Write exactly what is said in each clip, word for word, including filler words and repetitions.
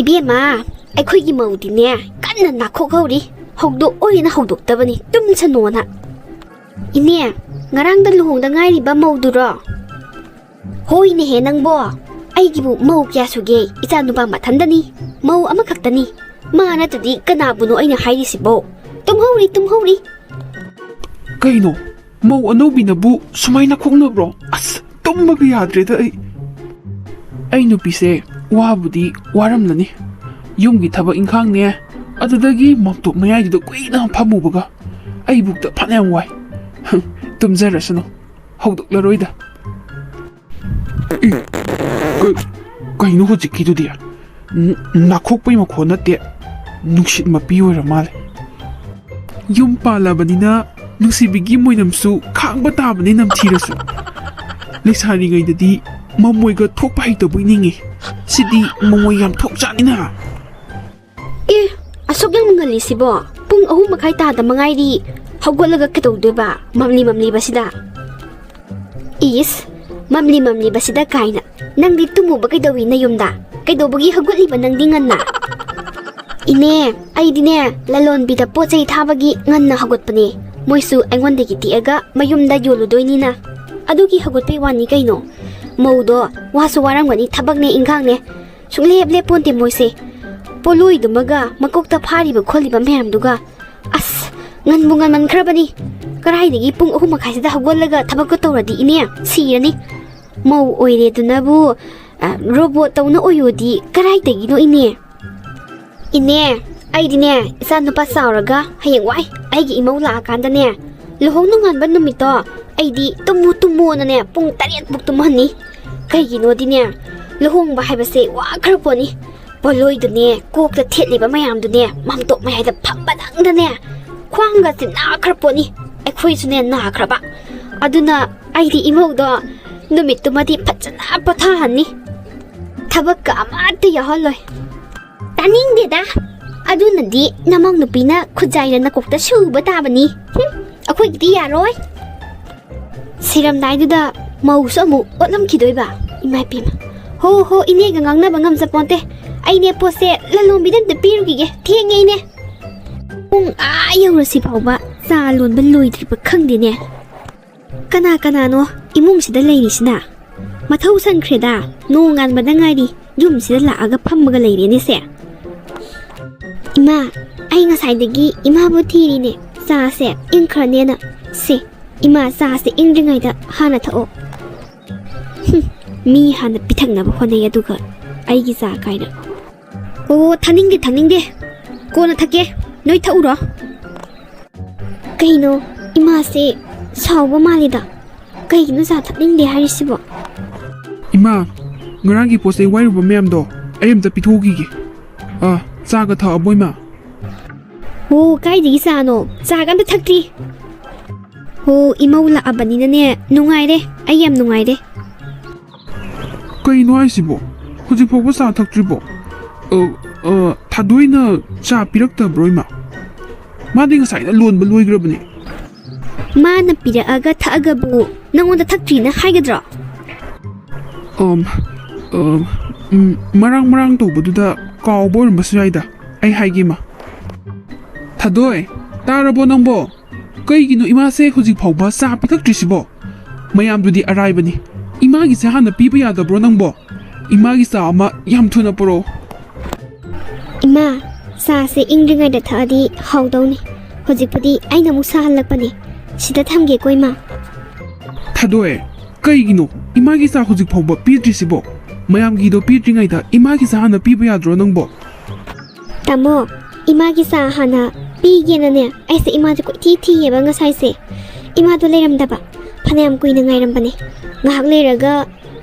ꯏꯕꯦꯝꯃ, ꯑꯩꯈꯣꯏꯒꯤ ꯃꯧꯗꯤꯅꯦ ꯀꯟꯅ ꯅꯥꯈꯣꯛꯍꯧꯔꯤ꯫ ꯍꯧꯗꯣꯛꯑꯣꯏꯅ ꯍꯧꯗꯣꯛꯇꯕꯅꯤ, ꯇꯨꯝꯁꯅꯣꯅ꯫ ꯏꯅꯦ, ꯉꯔꯥꯡꯗ ꯂꯨꯍꯣꯡꯗ ꯉꯥꯏꯔꯤꯕ ꯃꯧꯗꯨꯔꯣ? ꯍꯣꯏꯅꯦꯍꯦ ꯅꯪꯕꯣ, ꯑꯩꯒꯤꯕꯨ ꯃꯧ ꯀꯌꯥ ꯁꯨꯒꯦ? ꯏꯆꯥ ꯅꯨꯄꯥ ꯃꯊꯟꯗꯅꯤ, ꯃꯧ ꯑꯃꯈꯛꯇꯅꯤ꯫ ꯃꯥ ꯅꯠꯇ꯭ꯔꯗꯤ ꯀꯅꯥꯕꯨꯅꯣ ꯑꯩꯅ ꯍꯥꯏꯔꯤꯁꯤꯕꯣ? ꯇꯨꯝꯍꯧꯔꯤ, ꯇꯨꯝꯍꯧꯔꯤ꯫ ꯀꯩꯅꯣ, ꯃꯧ ꯑꯅꯧꯕꯤꯅꯕꯨ ꯁꯨꯃꯥꯏꯅ ꯈꯣꯛꯅꯕ꯭ꯔꯣ? ꯑꯁ, ꯇꯨꯝꯕꯒ ꯌꯥꯗ꯭ꯔꯦꯗ ꯑꯩ꯫ ꯑꯩ ꯅꯨꯄꯤꯁꯦ ꯋꯥꯕꯨꯗꯤ ꯋꯥꯔꯝꯂꯅꯤ꯫ ꯌꯨꯝꯒꯤ ꯊꯕꯛ ꯏꯪꯈꯥꯡꯅꯦ, ꯑꯗꯨꯗꯒꯤ ꯃꯥꯝꯇꯣꯞ ꯃꯌꯥꯏꯗꯨꯗ ꯀꯨꯏꯅ ꯐꯝꯃꯨꯕꯒ ꯑꯩꯕꯨꯛꯇ ꯐꯅꯌꯥꯝ ꯋꯥꯏ꯫ ꯇꯨꯝꯖꯔꯁꯅꯨ, ꯍꯧꯗꯣꯛꯂꯔꯣꯏꯗ꯫ ꯏ, ꯀ-, ꯀꯩꯅꯣ ꯍꯧꯖꯤꯛꯀꯤꯗꯨꯗꯤ? ꯅ-, ꯅꯥꯈꯣꯛꯄꯩ ꯃꯈꯣꯟ ꯅꯠꯇꯦ, ꯅꯨꯡꯁꯤꯠ ꯃꯄꯤ ꯑꯣꯏꯔ ꯃꯥꯜꯂꯦ꯫ ꯌꯨꯝ ꯄꯥꯜꯂꯕꯅꯤꯅ ꯅꯨꯡꯁꯤꯕꯤꯒꯤ ꯃꯣꯏꯅꯝꯁꯨ ꯈꯥꯡꯕ ꯇꯥꯕꯅꯤ ꯅꯝꯊꯤꯔꯁꯨ꯫ ꯂꯩꯁꯥꯔꯤꯉꯩꯗꯗꯤ ꯃꯃꯣꯏꯒ ꯊꯣꯛꯄ ꯍꯩꯇꯕꯣꯏ ꯅꯤꯡꯉꯤ꯫ ꯁꯤꯗꯤ ꯃꯃꯣꯏ ꯌꯥꯝ ꯊꯣꯛꯆꯥꯅꯤꯅ꯫ ꯑꯦ, ꯑꯁꯨꯛ ꯌꯥꯝ ꯉꯜꯂꯤꯁꯤꯕꯣ? ꯄꯨꯡ ꯑꯍꯨꯝ ꯃꯈꯥꯏ ꯇꯥꯗ ꯃꯉꯥꯏꯔꯤ꯫ ꯍꯧꯒꯠꯂꯒ ꯀꯩꯗꯧꯗꯣꯏꯕ ꯃꯝꯂꯤ ꯃꯝꯂꯤꯕꯁꯤꯗ? ꯏꯁ, ꯃꯝꯂꯤ ꯃꯝꯂꯤꯕꯁꯤꯗ ꯀꯥꯏꯅ꯫ ꯅꯪꯗꯤ ꯇꯨꯝꯃꯨꯕ ꯀꯩꯗꯧꯏ ꯅꯌꯨꯝꯗ? ꯀꯩꯗꯧꯕꯒꯤ ꯍꯧꯒꯠꯂꯤꯕ ꯅꯪꯗꯤ ꯉꯟꯅ? ꯏꯅꯦ, ꯑꯩꯗꯤꯅꯦ, ꯂꯂꯣꯟꯕꯤꯗ ꯄꯣꯠ ꯆꯩ ꯊꯥꯕꯒꯤ ꯉꯟꯅ ꯍꯧꯒꯠꯄꯅꯦ꯫ ꯃꯣꯏꯁꯨ ꯑꯩꯉꯣꯟꯗꯒꯤ ꯇꯦꯛꯑꯒ ꯃꯌꯨꯝꯗ ꯌꯣꯜꯂꯨꯗꯣꯏꯅꯤꯅ꯫ ꯑꯗꯨꯒꯤ ꯍꯧꯒꯠꯄꯩ ꯋꯥꯅꯤ ꯀꯩꯅꯣ꯫ ꯃꯧꯗꯣ ꯋꯥꯁꯨ ꯋꯥꯔꯝꯒꯅꯤ, ꯊꯕꯛꯅꯦ ꯏꯟꯈꯥꯡꯅꯦ꯫ ꯁꯨꯡꯂꯦꯞ ꯂꯦꯞꯄꯣꯟꯇꯦ ꯃꯣꯏꯁꯦ꯫ ꯄꯣꯠꯂꯣꯏꯗꯨꯃꯒ ꯃꯀꯣꯛꯇ ꯐꯥꯔꯤꯕ ꯈꯣꯠꯂꯤꯕ ꯃꯌꯥꯝꯗꯨꯒ꯫ ꯑꯁ, ꯉꯟꯕꯨ ꯉꯟꯃꯟꯈ꯭ꯔꯕꯅꯤ꯫ ꯀꯗꯥꯏꯗꯒꯤ ꯄꯨꯡ ꯑꯍꯨꯝ ꯃꯈꯥꯏꯁꯤꯗ ꯍꯧꯒꯠꯂꯒ ꯊꯕꯛꯀ ꯇꯧꯔꯗꯤ ꯏꯅꯦ, ꯁꯤꯔꯅꯤ꯫ ꯃꯧ ꯑꯣꯏꯔꯦꯗꯨꯅꯕꯨ, ꯑ, ꯔꯣꯕꯣꯠ ꯇꯧꯅ ꯑꯣꯏꯌꯣꯗꯤ ꯀꯗꯥꯏꯗꯒꯤꯅꯣ ꯏꯅꯦ? ꯏꯅꯦ, ꯑꯩꯗꯤꯅꯦ, ꯏꯆꯥ ꯅꯨꯄꯥ ꯆꯥꯎꯔꯒ ꯍꯌꯦꯡꯋꯥꯏ ꯑꯩꯒꯤ ꯏꯃꯧ ꯂꯥꯛꯑꯀꯥꯟꯗꯅꯦ, ꯂꯨꯍꯣꯡ ꯅꯣꯡꯉꯥꯟꯕ ꯅꯨꯃꯤꯠꯇꯣ ꯑꯩꯗꯤ ꯇꯨꯝꯃꯨ ꯇꯨꯝꯃꯣꯅꯅꯦ ꯄꯨꯡ ꯇꯔꯦꯠ ꯄꯨꯛ ꯇꯨꯝꯍꯟꯅꯤ꯫ ꯀꯩꯒꯤꯅꯣꯗꯤꯅꯦ, ꯂꯨꯍꯣꯡꯕ ꯍꯥꯏꯕꯁꯦ ꯋꯥꯈ꯭ꯔ ꯄꯣꯠꯅꯤ꯫ ꯄꯣꯠꯂꯣꯏꯗꯨꯅꯦ, ꯀꯣꯛꯇ ꯊꯦꯠꯂꯤꯕ ꯃꯌꯥꯝꯗꯨꯅꯦ, ꯃꯥꯝꯇꯣꯞ ꯃꯌꯥꯏꯗ ꯐꯝꯕꯗꯪꯗꯅꯦ, ꯈ꯭ꯋꯥꯡꯒꯁꯦ ꯅꯥꯈ꯭ꯔ ꯄꯣꯠꯅꯤ꯫ ꯑꯩꯈꯣꯏꯁꯨꯅꯦ ꯅꯥꯈ꯭ꯔꯕ꯫ ꯑꯗꯨꯅ ꯑꯩꯗꯤ ꯏꯃꯧꯗꯣ ꯅꯨꯃꯤꯠꯇꯨꯃꯗꯤ ꯐꯖꯅ ꯄꯣꯊꯥꯍꯟꯅꯤ꯫ ꯊꯕꯛꯀ ꯑꯃꯠꯇ ꯌꯥꯎꯍꯜꯂꯣꯏ꯫ ꯇꯥꯅꯤꯡꯗꯦꯗ꯫ ꯑꯗꯨꯅꯗꯤ ꯅꯃꯧ ꯅꯨꯄꯤꯅ ꯈꯨꯖꯥꯏꯅ ꯅꯀꯣꯛꯇ ꯁꯨꯕ ꯇꯥꯕꯅꯤ꯫ ꯍꯨꯝ, ꯑꯩꯈꯣꯏꯒꯤꯗꯤ ꯌꯥꯔꯣꯏ꯫ ꯁꯤꯔꯝꯗꯥꯏꯗꯨꯗ ꯃꯧꯁꯨ ꯑꯃꯨꯛ ꯑꯣꯠꯂꯝꯈꯤꯗꯣꯏꯕ꯫ ꯏꯃꯥ ꯏꯄꯦꯝꯃ, ꯍꯣ ꯍꯣ, ꯏꯅꯦꯒ ꯉꯥꯡꯅꯕ ꯉꯝꯖꯄꯣꯟꯇꯦ꯫ ꯑꯩꯅꯦ ꯄꯣꯠꯁꯦ ꯂꯂꯣꯟꯕꯤꯗ ꯑꯝꯇ ꯄꯤꯔꯨꯈꯤꯒꯦ, ꯊꯦꯡꯉꯦ ꯏꯅꯦ꯫ ꯄꯨꯡ ꯑꯥ ꯌꯧꯔꯁꯤ ꯐꯥꯎꯕ ꯆꯥ ꯂꯣꯟꯕ ꯂꯣꯏꯗ꯭ꯔꯤꯕ ꯈꯪꯗꯦꯅꯦ꯫ ꯀꯅꯥ ꯀꯅꯥꯅꯣ ꯏꯃꯨꯡꯁꯤꯗ ꯂꯩꯔꯤꯁꯤꯅ? ꯃꯊꯧ ꯁꯟꯈ꯭ꯔꯦꯗ, ꯅꯣꯡ ꯉꯥꯟꯕꯗ ꯉꯥꯏꯔꯤ ꯌꯨꯝꯁꯤꯗ ꯂꯥꯛꯑꯒ ꯐꯝꯃꯒ ꯂꯩꯔꯦꯅꯦ ꯁꯦ꯫ ꯏꯃꯥ, ꯑꯩ ꯉꯁꯥꯏꯗꯒꯤ ꯏꯃꯥꯕꯨ ꯊꯤꯔꯤꯅꯦ, ꯆꯥꯁꯦ ꯏꯪꯈ꯭ꯔꯅꯦꯅ꯫ ꯁꯦ, ꯏꯃꯥ, ꯆꯥꯁꯦ ꯏꯪꯗ꯭ꯔꯤꯉꯩꯗ ꯍꯥꯟꯅ ꯊꯛꯑꯣ꯫ ꯍꯨꯝ, ꯃꯤ ꯍꯥꯟꯅ ꯄꯤꯊꯛꯅꯕ ꯍꯣꯠꯅꯩ, ꯑꯗꯨꯒ ꯑꯩꯒꯤ ꯆꯥ ꯀꯥꯏꯅ꯫ ꯑꯣ, ꯊꯛꯅꯤꯡꯗꯦ, ꯊꯛꯅꯤꯡꯗꯦ꯫ ꯀꯣꯟꯅ ꯊꯛꯀꯦ꯫ ꯅꯣꯏ ꯊꯛꯎꯔꯣ꯫ ꯀꯩꯅꯣ, ꯏꯃꯥꯁꯦ ꯁꯥꯎꯕ ꯃꯥꯜꯂꯤꯗ꯫ ꯀꯩꯒꯤꯅꯣ ꯆꯥ ꯊꯛꯅꯤꯡꯗꯦ ꯍꯥꯏꯔꯤꯁꯤꯕꯣ? ꯏꯃꯥ, ꯉꯔꯥꯡꯒꯤ ꯄꯣꯠ ꯆꯩ ꯋꯥꯏꯔꯨꯕ ꯃꯌꯥꯝꯗꯣ ꯑꯩ ꯑꯝꯇ ꯄꯤꯊꯣꯛꯈꯤꯒꯦ꯫ ꯑꯥ, ꯆꯥꯒ ꯊꯛꯑꯕꯣ, ꯏꯃꯥ? ꯑꯣ, ꯀꯥꯏꯗꯒꯤ ꯆꯥꯅꯣ? ꯆꯥꯒ ꯑꯝꯇ ꯊꯛꯇ꯭ꯔꯤ꯫ ꯑꯣ, ꯏꯃꯧ ꯂꯥꯛꯑꯕꯅꯤꯅꯅꯦ, ꯅꯨꯡꯉꯥꯏꯔꯦ꯫ ꯑꯩ ꯌꯥꯝ ꯅꯨꯡꯉꯥꯏꯔꯦ꯫ ꯀꯩꯅꯣ ꯍꯥꯏꯁꯤꯕꯣ? ꯍꯧꯖꯤꯛ ꯐꯥꯎꯕ ꯆꯥ ꯊꯛꯇ꯭ꯔꯤꯕꯣ? ꯑ, ꯑ, ꯊꯥꯗꯣꯏꯅ ꯆꯥ ꯄꯤꯔꯛꯇꯕ꯭ꯔꯣ, ꯏꯃꯥ? ꯃꯥꯗꯤ ꯉꯁꯥꯏꯅ ꯂꯣꯟꯕ ꯂꯣꯏꯈ꯭ꯔꯕꯅꯦ꯫ ꯃꯥꯅ ꯄꯤꯔꯛꯑꯒ ꯊꯛꯑꯒꯕꯨ ꯅꯪꯉꯣꯟꯗ ꯊꯛꯇ꯭ꯔꯤꯅ ꯍꯥꯏꯒꯗ꯭ꯔꯣ? ꯑꯝ, ꯑꯝ, ꯎꯝ, ꯃꯔꯥꯡ ꯃꯔꯥꯡ ꯇꯧꯕꯗꯨꯗ ꯀꯥꯎꯕ ꯑꯣꯏꯔꯝꯕꯁꯨ ꯌꯥꯏꯗ꯫ ꯑꯩ ꯍꯥꯏꯒꯦ, ꯏꯃꯥ꯫ ꯊꯥꯗꯣꯏ, ꯇꯥꯔꯕꯣ ꯅꯪꯕꯣ? ꯀꯩꯒꯤꯅꯣ ꯏꯃꯥꯁꯦ ꯍꯧꯖꯤꯛ ꯐꯥꯎꯕ ꯆꯥ ꯄꯤꯊꯛꯇ꯭ꯔꯤꯁꯤꯕꯣ? ꯃꯌꯥꯝꯗꯨꯗꯤ ꯑꯔꯥꯏꯕꯅꯤ꯫ ꯏꯃꯥꯒꯤꯁꯦ ꯍꯥꯟꯅ ꯄꯤꯕ ꯌꯥꯗꯕ꯭ꯔꯣ ꯅꯪꯕꯣ? ꯏꯃꯥꯒꯤ ꯆꯥ ꯑꯃ ꯌꯥꯝ ꯊꯨꯅ ꯄꯨꯔꯛꯑꯣ꯫ ꯏꯃꯥ, ꯆꯥꯁꯦ ꯏꯪꯗ꯭ꯔꯤꯉꯩꯗ ꯊꯛꯑꯗꯤ ꯍꯥꯎꯗꯧꯅꯤ꯫ ꯍꯧꯖꯤꯛꯄꯨꯗꯤ ꯑꯩꯅ ꯑꯃꯨꯛ ꯁꯥꯍꯜꯂꯛꯄꯅꯦ꯫ ꯁꯤꯗ ꯊꯝꯒꯦꯀꯣ, ꯏꯃꯥ꯫ ꯊꯥꯗꯣꯏ, ꯀꯩꯒꯤꯅꯣ ꯏꯃꯥꯒꯤ ꯆꯥ ꯍꯧꯖꯤꯛ ꯐꯥꯎꯕ ꯄꯤꯗ꯭ꯔꯤꯁꯤꯕꯣ? ꯃꯌꯥꯝꯒꯤꯗꯣ ꯄꯤꯗ꯭ꯔꯤꯉꯩꯗ ꯏꯃꯥꯒꯤ ꯆꯥ ꯍꯥꯟꯅ ꯄꯤꯕ ꯌꯥꯗ꯭ꯔꯣ ꯅꯪꯕꯣ? ꯇꯥꯃꯣ, ꯏꯃꯥꯒꯤ ꯆꯥ ꯍꯥꯟꯅ ꯄꯤꯒꯦꯅꯅꯦ, ꯑꯩꯁꯦ ꯏꯃꯥꯁꯦ ꯀꯣꯏꯊꯤ ꯊꯤꯌꯦꯕ ꯉꯁꯥꯏꯁꯦ꯫ ꯏꯃꯥꯗꯣ ꯂꯩꯔꯝꯗꯕ꯫ ꯐꯅꯌꯥꯝ ꯀꯨꯏꯅ ꯉꯥꯏꯔꯝꯕꯅꯦ꯫ ꯉꯥꯏꯍꯥꯛ ꯂꯩꯔꯒ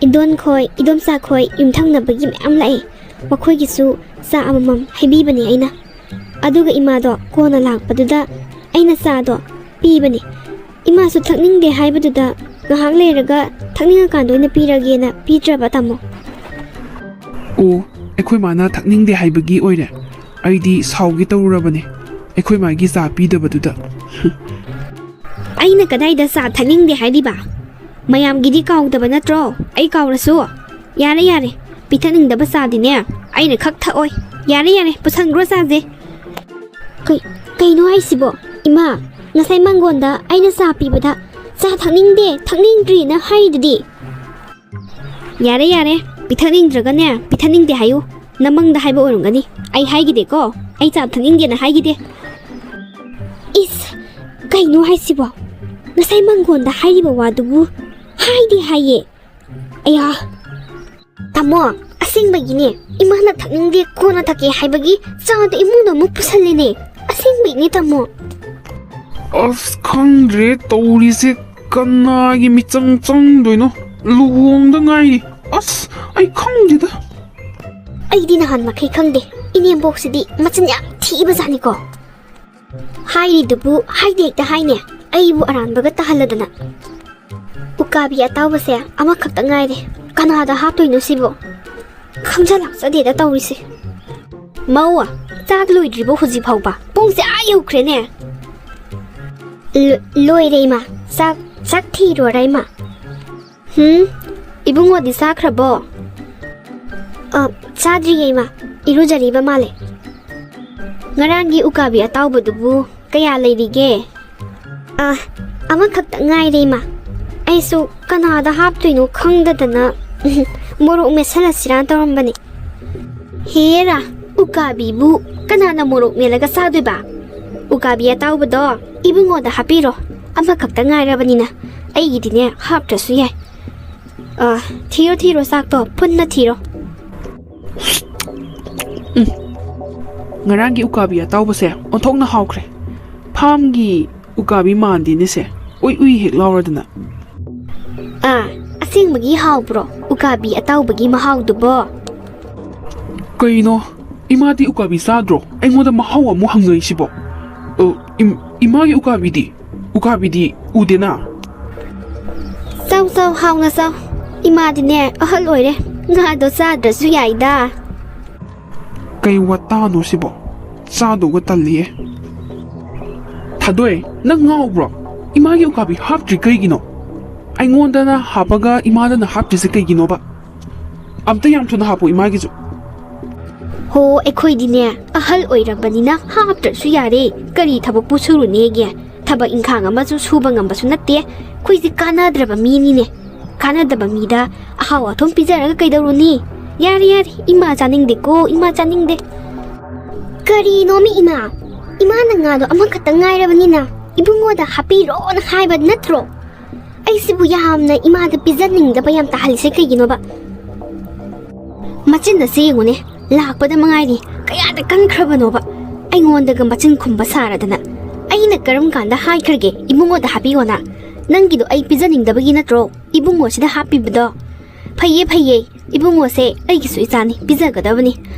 ꯏꯟꯗꯣꯟ ꯈꯣꯏ, ꯏꯗꯣꯝꯆꯥ ꯈꯣꯏ, ꯌꯨꯝꯊꯪꯅꯕꯒꯤ ꯃꯌꯥꯝ ꯂꯥꯛꯑꯦ꯫ ꯃꯈꯣꯏꯒꯤꯁꯨ ꯆꯥ ꯑꯃꯃꯝ ꯍꯩꯕꯤꯕꯅꯦ ꯑꯩꯅ꯫ ꯑꯗꯨꯒ ꯏꯃꯥꯗꯣ ꯀꯣꯟꯅ ꯂꯥꯛꯄꯗꯨꯗ ꯑꯩꯅ ꯆꯥꯗꯣ ꯄꯤꯕꯅꯦ꯫ ꯏꯃꯥꯁꯨ ꯊꯛꯅꯤꯡꯗꯦ ꯍꯥꯏꯕꯗꯨꯗ ꯉꯥꯏꯍꯥꯛ ꯂꯩꯔꯒ ꯊꯛꯅꯤꯡꯉꯀꯥꯟꯗ ꯑꯣꯏꯅ ꯄꯤꯔꯒꯦꯅ ꯄꯤꯗ꯭ꯔꯕ, ꯇꯥꯃꯣ꯫ ꯑꯣ, ꯑꯩꯈꯣꯏ ꯃꯥꯅ ꯊꯛꯅꯤꯡꯗꯦ ꯍꯥꯏꯕꯒꯤ ꯑꯣꯏꯔꯦ꯫ ꯑꯩꯗꯤ ꯁꯥꯎꯒꯦ ꯇꯧꯔꯨꯔꯕꯅꯦ ꯑꯩꯈꯣꯏ ꯃꯥꯒꯤ ꯆꯥ ꯄꯤꯗꯕꯗꯨꯗ꯫ ꯑꯩꯅ ꯀꯗꯥꯏꯗ ꯆꯥ ꯊꯛꯅꯤꯡꯗꯦ ꯍꯥꯏꯔꯤꯕ? ꯃꯌꯥꯝꯒꯤꯗꯤ ꯀꯥꯎꯗꯕ ꯅꯠꯇ꯭ꯔꯣ? ꯑꯩ ꯀꯥꯎꯔꯁꯨ꯫ ꯌꯥꯔꯦ, ꯌꯥꯔꯦ, ꯄꯤꯊꯛꯅꯤꯡꯗꯕ ꯆꯥꯗꯤꯅꯦ ꯑꯩꯅ ꯈꯛ ꯊꯛꯑꯣꯏ꯫ ꯌꯥꯔꯦ, ꯌꯥꯔꯦ, ꯄꯨꯁꯟꯈ꯭ꯔꯣ ꯆꯥꯁꯦ꯫ ꯀꯩ-, ꯀꯩꯅꯣ ꯍꯥꯏꯁꯤꯕꯣ? ꯏꯃꯥ, ꯉꯁꯥꯏ ꯃꯪꯒꯣꯟꯗ ꯑꯩꯅ ꯆꯥ ꯄꯤꯕꯗ ꯆꯥ ꯊꯛꯅꯤꯡꯗꯦ, ꯊꯛꯅꯤꯡꯗ꯭ꯔꯤꯅ ꯍꯥꯏꯔꯤꯗꯨꯗꯤ꯫ ꯌꯥꯔꯦ, ꯌꯥꯔꯦ, ꯄꯤꯊꯛꯅꯤꯡꯗ꯭ꯔꯒꯅꯦ ꯄꯤꯊꯛꯅꯤꯡꯗꯦ ꯍꯥꯏꯌꯨ꯫ ꯅꯃꯪꯗ ꯍꯥꯏꯕ ꯑꯣꯏꯔꯝꯒꯅꯤ꯫ ꯑꯩ ꯍꯥꯏꯈꯤꯗꯦꯀꯣ, ꯑꯩ ꯆꯥ ꯊꯛꯅꯤꯡꯗꯦꯅ ꯍꯥꯏꯈꯤꯗꯦ꯫ ꯏꯁ, ꯀꯩꯅꯣ ꯍꯥꯏꯁꯤꯕꯣ? ꯉꯁꯥꯏ ꯃꯪꯒꯣꯟꯗ ꯍꯥꯏꯔꯤꯕ ꯋꯥꯗꯨꯕꯨ ꯍꯥꯏꯗꯦ ꯍꯥꯏꯌꯦ꯫ ꯑꯌꯥ! ꯇꯥꯃꯣ, ꯑꯁꯦꯡꯕꯒꯤꯅꯦ, ꯏꯃꯥꯅ ꯊꯛꯅꯤꯡꯗꯦ, ꯀꯣꯟꯅ ꯊꯛꯀꯦ ꯍꯥꯏꯕꯒꯤ ꯆꯥꯗꯣ ꯏꯃꯨꯡꯗ ꯑꯃꯨꯛ ꯄꯨꯁꯜꯂꯤꯅꯦ꯫ ꯑꯁꯦꯡꯕꯩꯅꯦ, ꯇꯥꯃꯣ꯫ ꯑꯁ, ꯈꯪꯗ꯭ꯔꯦ ꯇꯧꯔꯤꯁꯦ, ꯀꯅꯥꯒꯤ ꯃꯤꯆꯪ ꯆꯪꯗꯣꯏꯅꯣ? ꯂꯨꯍꯣꯡꯗ ꯉꯥꯏꯔꯤ꯫ ꯑꯁ, ꯑꯩ ꯈꯪꯗꯦꯗ꯫ ꯑꯩꯗꯤ ꯅꯍꯥꯟ ꯃꯈꯩ ꯈꯪꯗꯦ, ꯏꯅꯦꯝꯕꯣꯛꯁꯤꯗꯤ ꯃꯆꯤꯟ ꯌꯥꯝ ꯊꯤꯕꯖꯥꯠꯅꯤꯀꯣ꯫ ꯍꯥꯏꯔꯤꯗꯨꯕꯨ ꯍꯥꯏꯗꯤ ꯍꯦꯛꯇ ꯍꯥꯏꯅꯦ, ꯑꯩꯕꯨ ꯑꯔꯥꯟꯕꯒ ꯇꯥꯍꯜꯂꯗꯅ꯫ ꯎꯀꯥꯕꯤ ꯑꯇꯥꯎꯕꯁꯦ ꯑꯃꯈꯛꯇ ꯉꯥꯏꯔꯦ, ꯀꯅꯥꯗ ꯍꯥꯞꯇꯣꯏꯅꯣ ꯁꯤꯕꯣ? ꯈꯪꯖ ꯂꯥꯛꯆꯗꯦꯗ ꯇꯧꯔꯤꯁꯦ꯫ ꯃꯧ, ꯆꯥꯛ ꯂꯣꯏꯗ꯭ꯔꯤꯕꯣ ꯍꯧꯖꯤꯛ ꯐꯥꯎꯕ? ꯄꯨꯡꯁꯦ ꯑꯥ ꯌꯧꯈ꯭ꯔꯦꯅꯦ꯫ ꯂꯣ-, ꯂꯣꯏꯔꯦ ꯏꯃꯥ, ꯆꯥꯛ, ꯆꯥꯛ ꯊꯤꯔꯣꯔ ꯏꯃꯥ? ꯍꯨꯝ, ꯏꯕꯨꯡꯉꯣꯗꯤ ꯆꯥꯈ꯭ꯔꯕꯣ? ꯑ, ꯆꯥꯗ꯭ꯔꯤꯌꯦ ꯏꯃꯥ, ꯏꯔꯨꯖꯔꯤꯕ ꯃꯥꯜꯂꯦ꯫ ꯉꯔꯥꯡꯒꯤ ꯎꯀꯥꯕꯤ ꯑꯇꯥꯎꯕꯗꯨꯕꯨ ꯀꯌꯥ ꯂꯩꯔꯤꯒꯦ? ꯑ, ꯑꯃꯈꯛꯇ ꯉꯥꯏꯔꯦ ꯏꯃꯥ꯫ ꯑꯩꯁꯨ ꯀꯅꯥꯗ ꯍꯥꯞꯇꯣꯏꯅꯣ ꯈꯪꯗꯗꯅ ꯃꯣꯔꯣꯛ ꯃꯦꯠꯁꯜꯂꯁꯤꯔꯥ ꯇꯧꯔꯝꯕꯅꯦ꯫ ꯍꯦꯔꯥ, ꯎꯀꯥꯕꯤꯕꯨ ꯀꯅꯥꯅ ꯃꯣꯔꯣꯛ ꯃꯦꯠꯂꯒ ꯆꯥꯗꯣꯏꯕ? ꯎꯀꯥꯕꯤ ꯑꯇꯥꯎꯕꯗꯣ ꯏꯕꯨꯡꯉꯣꯗ ꯍꯥꯞꯄꯤꯔꯣ, ꯑꯃꯈꯛꯇ ꯉꯥꯏꯔꯕꯅꯤꯅ꯫ ꯑꯩꯒꯤꯗꯤꯅꯦ ꯍꯥꯞꯇ꯭ꯔꯁꯨ ꯌꯥꯏ꯫ ꯑ, ꯊꯤꯔꯣ, ꯊꯤꯔꯣ, ꯆꯥꯛꯇꯣ ꯄꯨꯟꯅ ꯊꯤꯔꯣ꯫ ꯎꯝ꯫ ꯉꯔꯥꯡꯒꯤ ꯎꯀꯥꯕꯤ ꯑꯇꯥꯎꯕꯁꯦ ꯑꯣꯟꯊꯣꯛꯅ ꯍꯥꯎꯈ꯭ꯔꯦ꯫ ꯐꯥꯝꯒꯤ ꯎꯀꯥꯕꯤ ꯃꯥꯟꯗꯦꯅꯦ ꯁꯦ, ꯎꯏ ꯎꯏ ꯍꯦꯛ ꯂꯥꯎꯔꯗꯅ꯫ ꯑꯥ, ꯑꯁꯦꯡꯕꯒꯤ ꯍꯥꯎꯕ꯭ꯔꯣ ꯎꯀꯥꯕꯤ ꯑꯇꯥꯎꯕꯒꯤ ꯃꯍꯥꯎꯗꯨꯕꯣ? ꯀꯩꯅꯣ, ꯏꯃꯥꯗꯤ ꯎꯀꯥꯕꯤ ꯆꯥꯗ꯭ꯔꯣ? ꯑꯩꯉꯣꯟꯗ ꯃꯍꯥꯎ ꯑꯃꯨꯛ ꯍꯪꯉꯛꯏꯁꯤꯕꯣ? ꯑ, ꯏꯝ-, ꯏꯃꯥꯒꯤ ꯎꯀꯥꯕꯤꯗꯤ? ꯎꯀꯥꯕꯤꯗꯤ ꯎꯗꯦꯅ꯫ ꯆꯥꯎ ꯆꯥꯎ, ꯍꯥꯎꯅ ꯆꯥꯎ꯫ ꯏꯃꯥꯗꯤꯅꯦ ꯑꯍꯜ ꯑꯣꯏꯔꯦ, ꯉꯥꯗꯣ ꯆꯥꯗ꯭ꯔꯁꯨ ꯌꯥꯏꯗ꯫ ꯀꯩ ꯋꯥꯇꯥꯅꯣ ꯁꯤꯕꯣ? ꯆꯥꯗꯧꯒ ꯇꯜꯂꯤꯌꯦ꯫ ꯊꯥꯗꯣꯏ, ꯅꯪ ꯉꯥꯎꯕ꯭ꯔꯣ? ꯏꯃꯥꯒꯤ ꯎꯀꯥꯕꯤ ꯍꯥꯞꯇ꯭ꯔꯤ ꯀꯩꯒꯤꯅꯣ? ꯑꯩꯉꯣꯟꯗꯅ ꯍꯥꯞꯄꯒ ꯏꯃꯥꯗꯅ ꯍꯥꯞꯇ꯭ꯔꯤꯁꯦ ꯀꯩꯒꯤꯅꯣꯕ? ꯑꯝꯇ ꯌꯥꯝ ꯊꯨꯅ ꯍꯥꯞꯄꯨ ꯏꯃꯥꯒꯤꯁꯨ꯫ ꯍꯣ, ꯑꯩꯈꯣꯏꯗꯤꯅꯦ ꯑꯍꯜ ꯑꯣꯏꯔꯕꯅꯤꯅ ꯍꯥꯞꯇ꯭ꯔꯁꯨ ꯌꯥꯔꯦ꯫ ꯀꯔꯤ ꯊꯕꯛꯄꯨ ꯁꯨꯔꯨꯅꯦꯒꯦ? ꯊꯕꯛ ꯏꯪꯈꯥꯡ ꯑꯃꯁꯨ ꯁꯨꯕ ꯉꯝꯕꯁꯨ ꯅꯠꯇꯦ꯫ ꯑꯩꯈꯣꯏꯁꯦ ꯀꯥꯟꯅꯗ꯭ꯔꯕ ꯃꯤꯅꯤꯅꯦ꯫ ꯀꯥꯟꯅꯗꯕ ꯃꯤꯗ ꯑꯍꯥꯎ ꯑꯊꯨꯝ ꯄꯤꯖꯔꯒ ꯀꯩꯗꯧꯔꯨꯅꯤ? ꯌꯥꯔꯦ, ꯌꯥꯔꯦ, ꯏꯃꯥ ꯆꯥꯅꯤꯡꯗꯦꯀꯣ, ꯏꯃꯥ ꯆꯥꯅꯤꯡꯗꯦ꯫ ꯀꯔꯤꯅꯣꯃꯤ ꯏꯃꯥ? ꯏꯃꯥꯅ ꯉꯥꯗꯣ ꯑꯃꯈꯛꯇ ꯉꯥꯏꯔꯕꯅꯤꯅ ꯏꯕꯨꯡꯉꯣꯗ ꯍꯥꯞꯄꯤꯔꯣꯅ ꯍꯥꯏꯕ ꯅꯠꯇ꯭ꯔꯣ? ꯑꯩꯁꯤꯕꯨ ꯌꯥꯝꯅ ꯏꯃꯥꯗ ꯄꯤꯖꯅꯤꯡꯗꯕ ꯌꯥꯝ ꯇꯥꯍꯜꯂꯤꯁꯦ ꯀꯩꯒꯤꯅꯣꯕ? ꯃꯆꯤꯟ ꯑꯁꯤ ꯌꯦꯡꯉꯨꯅꯦ, ꯂꯥꯛꯄꯗ ꯃꯉꯥꯏꯔꯤ, ꯀꯌꯥꯗ ꯀꯟꯈ꯭ꯔꯕꯅꯣꯕ? ꯑꯩꯉꯣꯟꯗꯒ ꯃꯆꯤꯟ ꯈꯨꯝꯕ ꯁꯥꯔꯗꯅ꯫ ꯑꯩꯅ ꯀꯔꯝ ꯀꯥꯟꯗ ꯍꯥꯏꯈ꯭ꯔꯒꯦ ꯏꯕꯨꯡꯉꯣꯗ ꯍꯥꯞꯄꯤꯌꯣꯅ? ꯅꯪꯒꯤꯗꯣ ꯑꯩ ꯄꯤꯖꯅꯤꯡꯗꯕꯒꯤ ꯅꯠꯇ꯭ꯔꯣ ꯏꯕꯨꯡꯉꯣꯁꯤꯗ ꯍꯥꯞꯄꯤꯕꯗꯣ? ꯐꯩꯌꯦ, ꯐꯩꯌꯦ, ꯏꯕꯨꯡꯉꯣꯁꯦ ꯑꯩꯒꯤꯁꯨ ꯏꯆꯥꯅꯤ, ꯄꯤꯖꯒꯗꯕꯅꯤ꯫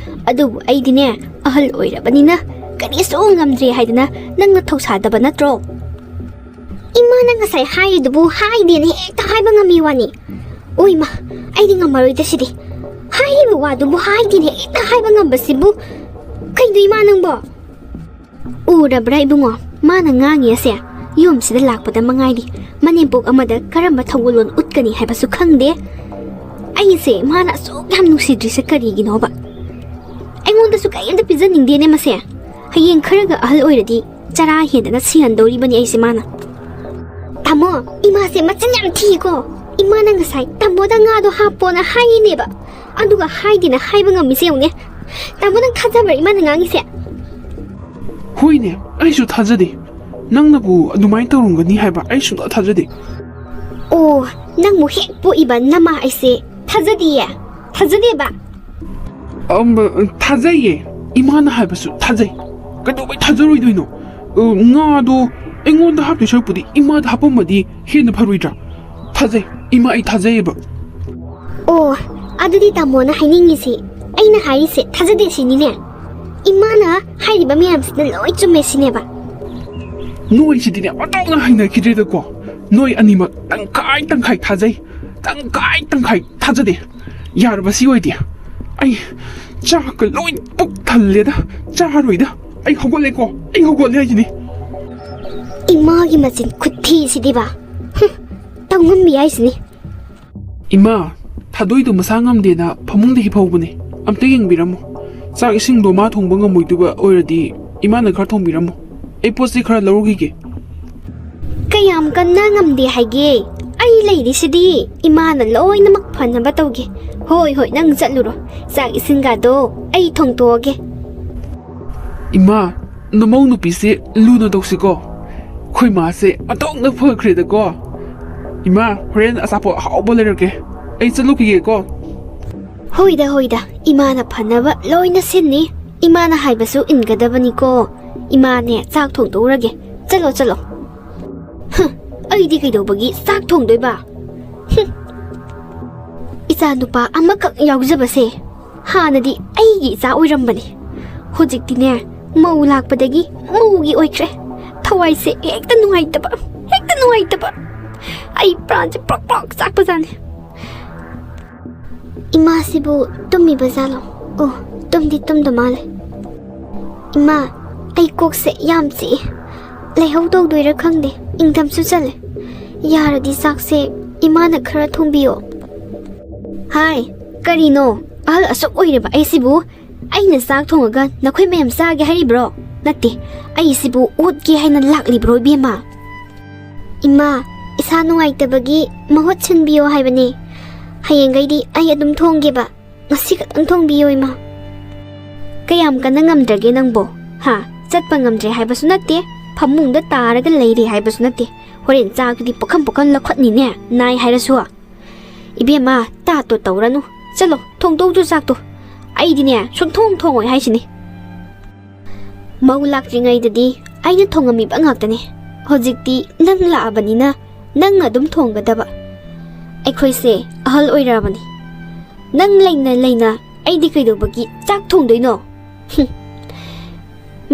ꯑꯗꯨꯕꯨ ꯑꯩꯗꯤꯅꯦ ꯑꯍꯜ ꯑꯣꯏꯔꯕꯅꯤꯅ ꯀꯔꯤꯁꯨ ꯉꯝꯗ꯭ꯔꯦ ꯍꯥꯏꯗꯅ ꯅꯪꯅ ꯊꯧꯁꯥꯗꯕ ꯅꯠꯇ꯭ꯔꯣ? ꯏꯃꯥꯅ ꯉꯁꯥꯏ ꯍꯥꯏꯔꯤꯗꯨꯕꯨ ꯍꯥꯏꯗꯦꯅ ꯍꯦꯛꯇ ꯍꯥꯏꯕ ꯉꯝꯃꯤ ꯋꯥꯅꯤ꯫ ꯑꯣꯏꯃ, ꯑꯩꯗꯤ ꯉꯝꯃꯔꯣꯏꯗ ꯁꯤꯗꯤ꯫ ꯍꯥꯏꯔꯤꯕ ꯋꯥꯗꯨꯕꯨ ꯍꯥꯏꯗꯦꯅ ꯍꯦꯛꯇ ꯍꯥꯏꯕ ꯉꯝꯕꯁꯤꯕꯨ ꯀꯩꯅꯣ ꯏꯃꯥ ꯅꯪꯕꯣ? ꯎꯔꯕ꯭ꯔꯥ ꯏꯕꯨꯡꯉꯣ, ꯃꯥꯅ ꯉꯥꯡꯉꯤꯁꯦ? ꯌꯨꯝꯁꯤꯗ ꯂꯥꯛꯄꯗ ꯃꯉꯥꯏꯔꯤ, ꯃꯅꯦꯝꯄꯣꯛ ꯑꯃꯗ ꯀꯔꯝꯕ ꯊꯧꯒꯜꯂꯣꯟ ꯎꯠꯀꯅꯤ ꯍꯥꯏꯕꯁꯨ ꯈꯪꯗꯦ꯫ ꯑꯩꯁꯦ ꯃꯥꯅ ꯑꯁꯨꯛ ꯌꯥꯝ ꯅꯨꯡꯁꯤꯗ꯭ꯔꯤꯁꯦ ꯀꯔꯤꯒꯤꯅꯣꯕ? ꯑꯩꯉꯣꯟꯗꯁꯨ ꯀꯔꯤꯝꯇ ꯄꯤꯖꯅꯤꯡꯗꯦꯅꯦ ꯃꯁꯦ꯫ ꯍꯌꯦꯡ ꯈꯔꯒ ꯑꯍꯜ ꯑꯣꯏꯔꯗꯤ ꯆꯔꯥ ꯍꯦꯟꯗꯅ ꯁꯤꯍꯟꯗꯧꯔꯤꯕꯅꯤ ꯑꯩꯁꯦ ꯃꯥꯅ꯫ ꯇꯥꯃꯣ, ꯏꯃꯥꯁꯦ ꯃꯆꯤꯟ ꯌꯥꯝ ꯊꯤꯀꯣ꯫ ꯏꯃꯥꯅ ꯉꯁꯥꯏ ꯇꯥꯃꯣꯗ ꯉꯥꯗꯣ ꯍꯥꯞꯄꯣꯅ ꯍꯥꯏꯔꯤꯅꯦꯕ, ꯑꯗꯨꯒ ꯍꯥꯏꯗꯦꯅ ꯍꯥꯏꯕ ꯉꯝꯃꯤꯁꯦ ꯌꯦꯡꯉꯨꯅꯦ꯫ ꯇꯥꯃꯣ, ꯅꯪ ꯊꯥꯖꯕ꯭ꯔꯥ ꯏꯃꯥꯅ ꯉꯥꯡꯉꯤꯁꯦ? ꯍꯣꯏꯅꯦ, ꯑꯩꯁꯨ ꯊꯥꯖꯗꯦ꯫ ꯅꯪꯅꯕꯨ ꯑꯗꯨꯃꯥꯏꯅ ꯇꯧꯔꯝꯒꯅꯤ ꯍꯥꯏꯕ ꯑꯩ ꯁꯨꯡꯊꯥ ꯊꯥꯖꯗꯦ꯫ ꯑꯣ, ꯅꯪꯕꯨ ꯍꯦꯛ ꯄꯣꯛꯏꯕ ꯅꯃꯥ ꯑꯩꯁꯦ ꯊꯥꯖꯗꯤꯌꯦ, ꯊꯥꯖꯗꯦꯕ꯫ ꯑꯝ, ꯊꯥꯖꯩꯌꯦ, ꯏꯃꯥꯅ ꯍꯥꯏꯕꯁꯨ ꯊꯥꯖꯩ꯫ ꯀꯩꯗꯧꯕꯩ ꯊꯥꯖꯔꯣꯏꯗꯣꯏꯅꯣ? ꯑ, ꯉꯥꯗꯣ ꯑꯩꯉꯣꯟꯗ ꯍꯥꯞꯇꯣꯏ ꯁꯔꯨꯛꯄꯨꯗꯤ ꯏꯃꯥꯗ ꯍꯥꯞꯄꯝꯃꯗꯤ ꯍꯦꯟꯅ ꯐꯔꯣꯏꯗ꯭ꯔꯥ? ꯊꯥꯖꯩ, ꯏꯃꯥ, ꯑꯩ ꯊꯥꯖꯩꯌꯦꯕ꯫ ꯑꯣ, ꯑꯗꯨꯗꯤ ꯇꯥꯃꯣꯅ ꯍꯥꯏꯅꯤꯡꯉꯤꯁꯤ ꯑꯩꯅ ꯍꯥꯏꯔꯤꯁꯦ ꯊꯥꯖꯗꯦ ꯁꯤꯅꯤꯅꯦ? ꯏꯃꯥꯅ ꯍꯥꯏꯔꯤꯕ ꯃꯌꯥꯝꯁꯤꯅ ꯂꯣꯏ ꯆꯨꯝꯃꯦ ꯁꯤꯅꯦꯕ? ꯅꯣꯏꯁꯤꯗꯤꯅꯦ ꯑꯣꯟꯊꯣꯛꯅ ꯍꯩꯅꯈꯤꯗ꯭ꯔꯦꯗꯀꯣ꯫ ꯅꯣꯏ ꯑꯅꯤꯃꯛ ꯇꯪꯈꯥꯏ ꯇꯪꯈꯥꯏ ꯊꯥꯖꯩ, ꯇꯪꯈꯥꯏ ꯇꯪꯈꯥꯏ ꯊꯥꯖꯗꯦ꯫ ꯌꯥꯔꯕ ꯁꯤ ꯑꯣꯏꯗꯤ? ꯑꯩ ꯆꯥꯛꯀ ꯂꯣꯏ ꯄꯨꯛ ꯊꯜꯂꯦꯗ, ꯆꯥꯔꯣꯏꯗ꯫ ꯑꯩ ꯍꯧꯒꯠꯂꯦꯀꯣ, ꯑꯩ ꯍꯧꯒꯠꯂꯦ ꯍꯥꯏꯁꯤꯅꯤ꯫ ꯏꯃꯥꯒꯤ ꯃꯆꯤꯟ ꯈꯨꯊꯤꯁꯤꯗꯤꯕ꯫ ꯍꯨꯝ, ꯇꯧꯉꯝꯕꯤ ꯍꯥꯏꯁꯤꯅꯤ꯫ ꯏꯃꯥ, ꯁꯥꯗꯣꯏꯗꯣ ꯃꯁꯥ ꯉꯝꯗꯦꯅ ꯐꯃꯨꯡꯗ ꯍꯤꯞꯍꯧꯕꯅꯦ꯫ ꯑꯝꯇ ꯌꯦꯡꯕꯤꯔꯝꯃꯣ꯫ ꯆꯥꯛ ꯏꯁꯤꯡꯗꯣ ꯃꯥ ꯊꯣꯡꯕ ꯉꯝꯃꯣꯏꯗꯣꯏꯕ ꯑꯣꯏꯔꯗꯤ ꯏꯃꯥꯅ ꯈꯔ ꯊꯣꯡꯕꯤꯔꯝꯃꯣ꯫ ꯑꯩ ꯄꯣꯠ ꯆꯩ ꯈꯔ ꯂꯧꯔꯨꯈꯤꯒꯦ꯫ ꯀꯌꯥꯝ ꯀꯟꯅ ꯉꯝꯗꯦ ꯍꯥꯏꯒꯦ? ꯑꯩ ꯂꯩꯔꯤꯁꯤꯗꯤ꯫ ꯏꯃꯥꯅ ꯂꯣꯏꯅꯃꯛ ꯐꯅꯕ ꯇꯧꯒꯦ꯫ ꯍꯣꯏ, ꯍꯣꯏ, ꯅꯪ ꯆꯠꯂꯨꯔꯣ꯫ ꯆꯥꯛ ꯏꯁꯤꯡꯒꯗꯣ ꯑꯩ ꯊꯣꯡꯇꯣꯛꯑꯒꯦ꯫ ꯏꯃꯥ, ꯅꯃꯧ ꯅꯨꯄꯤꯁꯦ ꯂꯨꯅ ꯇꯧꯁꯤꯀꯣ꯫ ꯑꯩꯈꯣꯏ ꯃꯥꯁꯦ ꯑꯣꯟꯊꯣꯛꯅ ꯐꯈ꯭ꯔꯦꯗꯀꯣ꯫ ꯏꯃꯥ, ꯍꯣꯔꯦꯟ ꯑꯆꯥꯄꯣꯠ ꯑꯍꯥꯎꯕ ꯂꯩꯔꯛꯀꯦ꯫ ꯑꯩ ꯆꯠꯂꯨꯈꯤꯒꯦꯀꯣ꯫ ꯍꯣꯏꯗ, ꯍꯣꯏꯗ, ꯏꯃꯥꯅ ꯐꯅꯕ ꯂꯣꯏꯅ ꯁꯤꯟꯅꯤ꯫ ꯏꯃꯥꯅ ꯍꯥꯏꯕꯁꯨ ꯏꯟꯒꯗꯕꯅꯤꯀꯣ꯫ ꯏꯃꯥꯅꯦ, ꯆꯥꯛ ꯊꯣꯡꯗꯣꯛꯎꯔꯒꯦ꯫ ꯆꯠꯂꯣ, ꯆꯠꯂꯣ꯫ ꯍꯨꯝ, ꯑꯩꯗꯤ ꯀꯩꯗꯧꯕꯒꯤ ꯆꯥꯛ ꯊꯣꯡꯗꯣꯏꯕ? ꯍꯨꯝ꯫ ꯏꯆꯥ ꯅꯨꯄꯥ ꯑꯃꯈꯛ ꯌꯥꯎꯖꯕꯁꯦ ꯍꯥꯟꯅꯗꯤ ꯑꯩꯒꯤ ꯏꯆꯥ ꯑꯣꯏꯔꯝꯕꯅꯤ꯫ ꯍꯧꯖꯤꯛꯇꯤꯅꯦ, ꯃꯧ ꯂꯥꯛꯄꯗꯒꯤ ꯃꯧꯒꯤ ꯑꯣꯏꯈ꯭ꯔꯦ꯫ ꯊꯋꯥꯏꯁꯦ ꯍꯦꯛꯇ ꯅꯨꯡꯉꯥꯏꯇꯕ, ꯍꯦꯛꯇ ꯅꯨꯡꯉꯥꯏꯇꯕ꯫ ꯑꯩ ꯄ꯭ꯔꯥꯟꯁꯦ ꯄ꯭ꯔꯣꯛ ꯄ꯭ꯔꯣꯛ ꯆꯥꯛꯄꯖꯥꯠꯅꯤ꯫ ꯏꯃꯥꯁꯤꯕꯨ ꯇꯨꯝꯃꯤꯕ ꯖꯥꯠꯂꯣ? ꯑꯣ, ꯇꯨꯝꯗꯤ ꯇꯨꯝꯗ ꯃꯥꯜꯂꯦ꯫ ꯏꯃꯥ, ꯑꯩ ꯀꯣꯛꯁꯦ ꯌꯥꯝ ꯆꯤꯛꯏ꯫ ꯂꯥꯏꯍꯧ ꯇꯧꯗꯣꯏꯔꯥ ꯈꯪꯗꯦ, ꯏꯪꯊꯝꯁꯨ ꯆꯜꯂꯦ꯫ ꯌꯥꯔꯗꯤ ꯆꯥꯛꯁꯦ ꯏꯃꯥꯅ ꯈꯔ ꯊꯣꯡꯕꯤꯌꯣ꯫ ꯍꯥꯏ, ꯀꯔꯤꯅꯣ? ꯑꯍꯜ ꯑꯁꯨꯛ ꯑꯣꯏꯔꯕ ꯑꯩꯁꯤꯕꯨ ꯑꯩꯅ ꯆꯥꯛ ꯊꯣꯡꯉꯒ ꯅꯈꯣꯏ ꯃꯌꯥꯝ ꯆꯥꯒꯦ ꯍꯥꯏꯔꯤꯕ꯭ꯔꯣ? ꯅꯠꯇꯦ, ꯑꯩꯁꯤꯕꯨ ꯑꯣꯠꯀꯦ ꯍꯥꯏꯅ ꯂꯥꯛꯂꯤꯕ꯭ꯔꯣ, ꯏꯕꯦꯝꯃ? ꯏꯃꯥ, ꯏꯁꯥ ꯅꯨꯡꯉꯥꯏꯇꯕꯒꯤ ꯃꯍꯨꯠ ꯁꯤꯟꯕꯤꯌꯣ ꯍꯥꯏꯕꯅꯦ꯫ ꯍꯌꯦꯡꯈꯩꯗꯤ ꯑꯩ ꯑꯗꯨꯝ ꯊꯣꯡꯒꯦꯕ꯫ ꯉꯁꯤ ꯈꯛꯇꯪ ꯊꯣꯡꯕꯤꯌꯣ, ꯏꯃꯥ꯫ ꯀꯌꯥꯝ ꯀꯟꯅ ꯉꯝꯗ꯭ꯔꯒꯦ ꯅꯪꯕꯣ? ꯍꯥ? ꯆꯠꯄ ꯉꯝꯗ꯭ꯔꯦ ꯍꯥꯏꯕꯁꯨ ꯅꯠꯇꯦ, ꯐꯃꯨꯡꯗ ꯇꯥꯔꯒ ꯂꯩꯔꯦ ꯍꯥꯏꯕꯁꯨ ꯅꯠꯇꯦ꯫ ꯍꯣꯔꯦꯟ ꯆꯥꯛꯇꯨꯗꯤ ꯄꯨꯈꯝ ꯄꯨꯈꯝ ꯂꯧꯈꯠꯅꯤꯅꯦ, ꯅꯥꯏ ꯍꯥꯏꯔꯁꯨ꯫ ꯏꯕꯦꯝꯃ, ꯇꯥꯠꯇꯣ ꯇꯧꯔꯅꯨ꯫ ꯆꯠꯂꯣ, ꯊꯣꯡꯗꯣꯛꯎꯆꯣ ꯆꯥꯛꯇꯣ꯫ ꯑꯩꯗꯤꯅꯦ, ꯁꯨꯡꯊꯣꯡ ꯊꯣꯡꯉꯣꯏ ꯍꯥꯏꯁꯤꯅꯤ꯫ ꯃꯧ ꯂꯥꯛꯇ꯭ꯔꯤꯉꯩꯗꯗꯤ ꯑꯩꯅ ꯊꯣꯡꯉꯝꯃꯤꯕ ꯉꯥꯛꯇꯅꯤ꯫ ꯍꯧꯖꯤꯛꯇꯤ ꯅꯪ ꯂꯥꯛꯑꯕꯅꯤꯅ ꯅꯪꯅ ꯑꯗꯨꯝ ꯊꯣꯡꯒꯗꯕ꯫ ꯑꯩꯈꯣꯏꯁꯦ ꯑꯍꯜ ꯑꯣꯏꯔꯛꯑꯕꯅꯤ꯫ ꯅꯪ ꯂꯩꯅ ꯂꯩꯅ ꯑꯩꯗꯤ ꯀꯩꯗꯧꯕꯒꯤ ꯆꯥꯛ ꯊꯣꯡꯗꯣꯏꯅꯣ? ꯍꯨꯝ꯫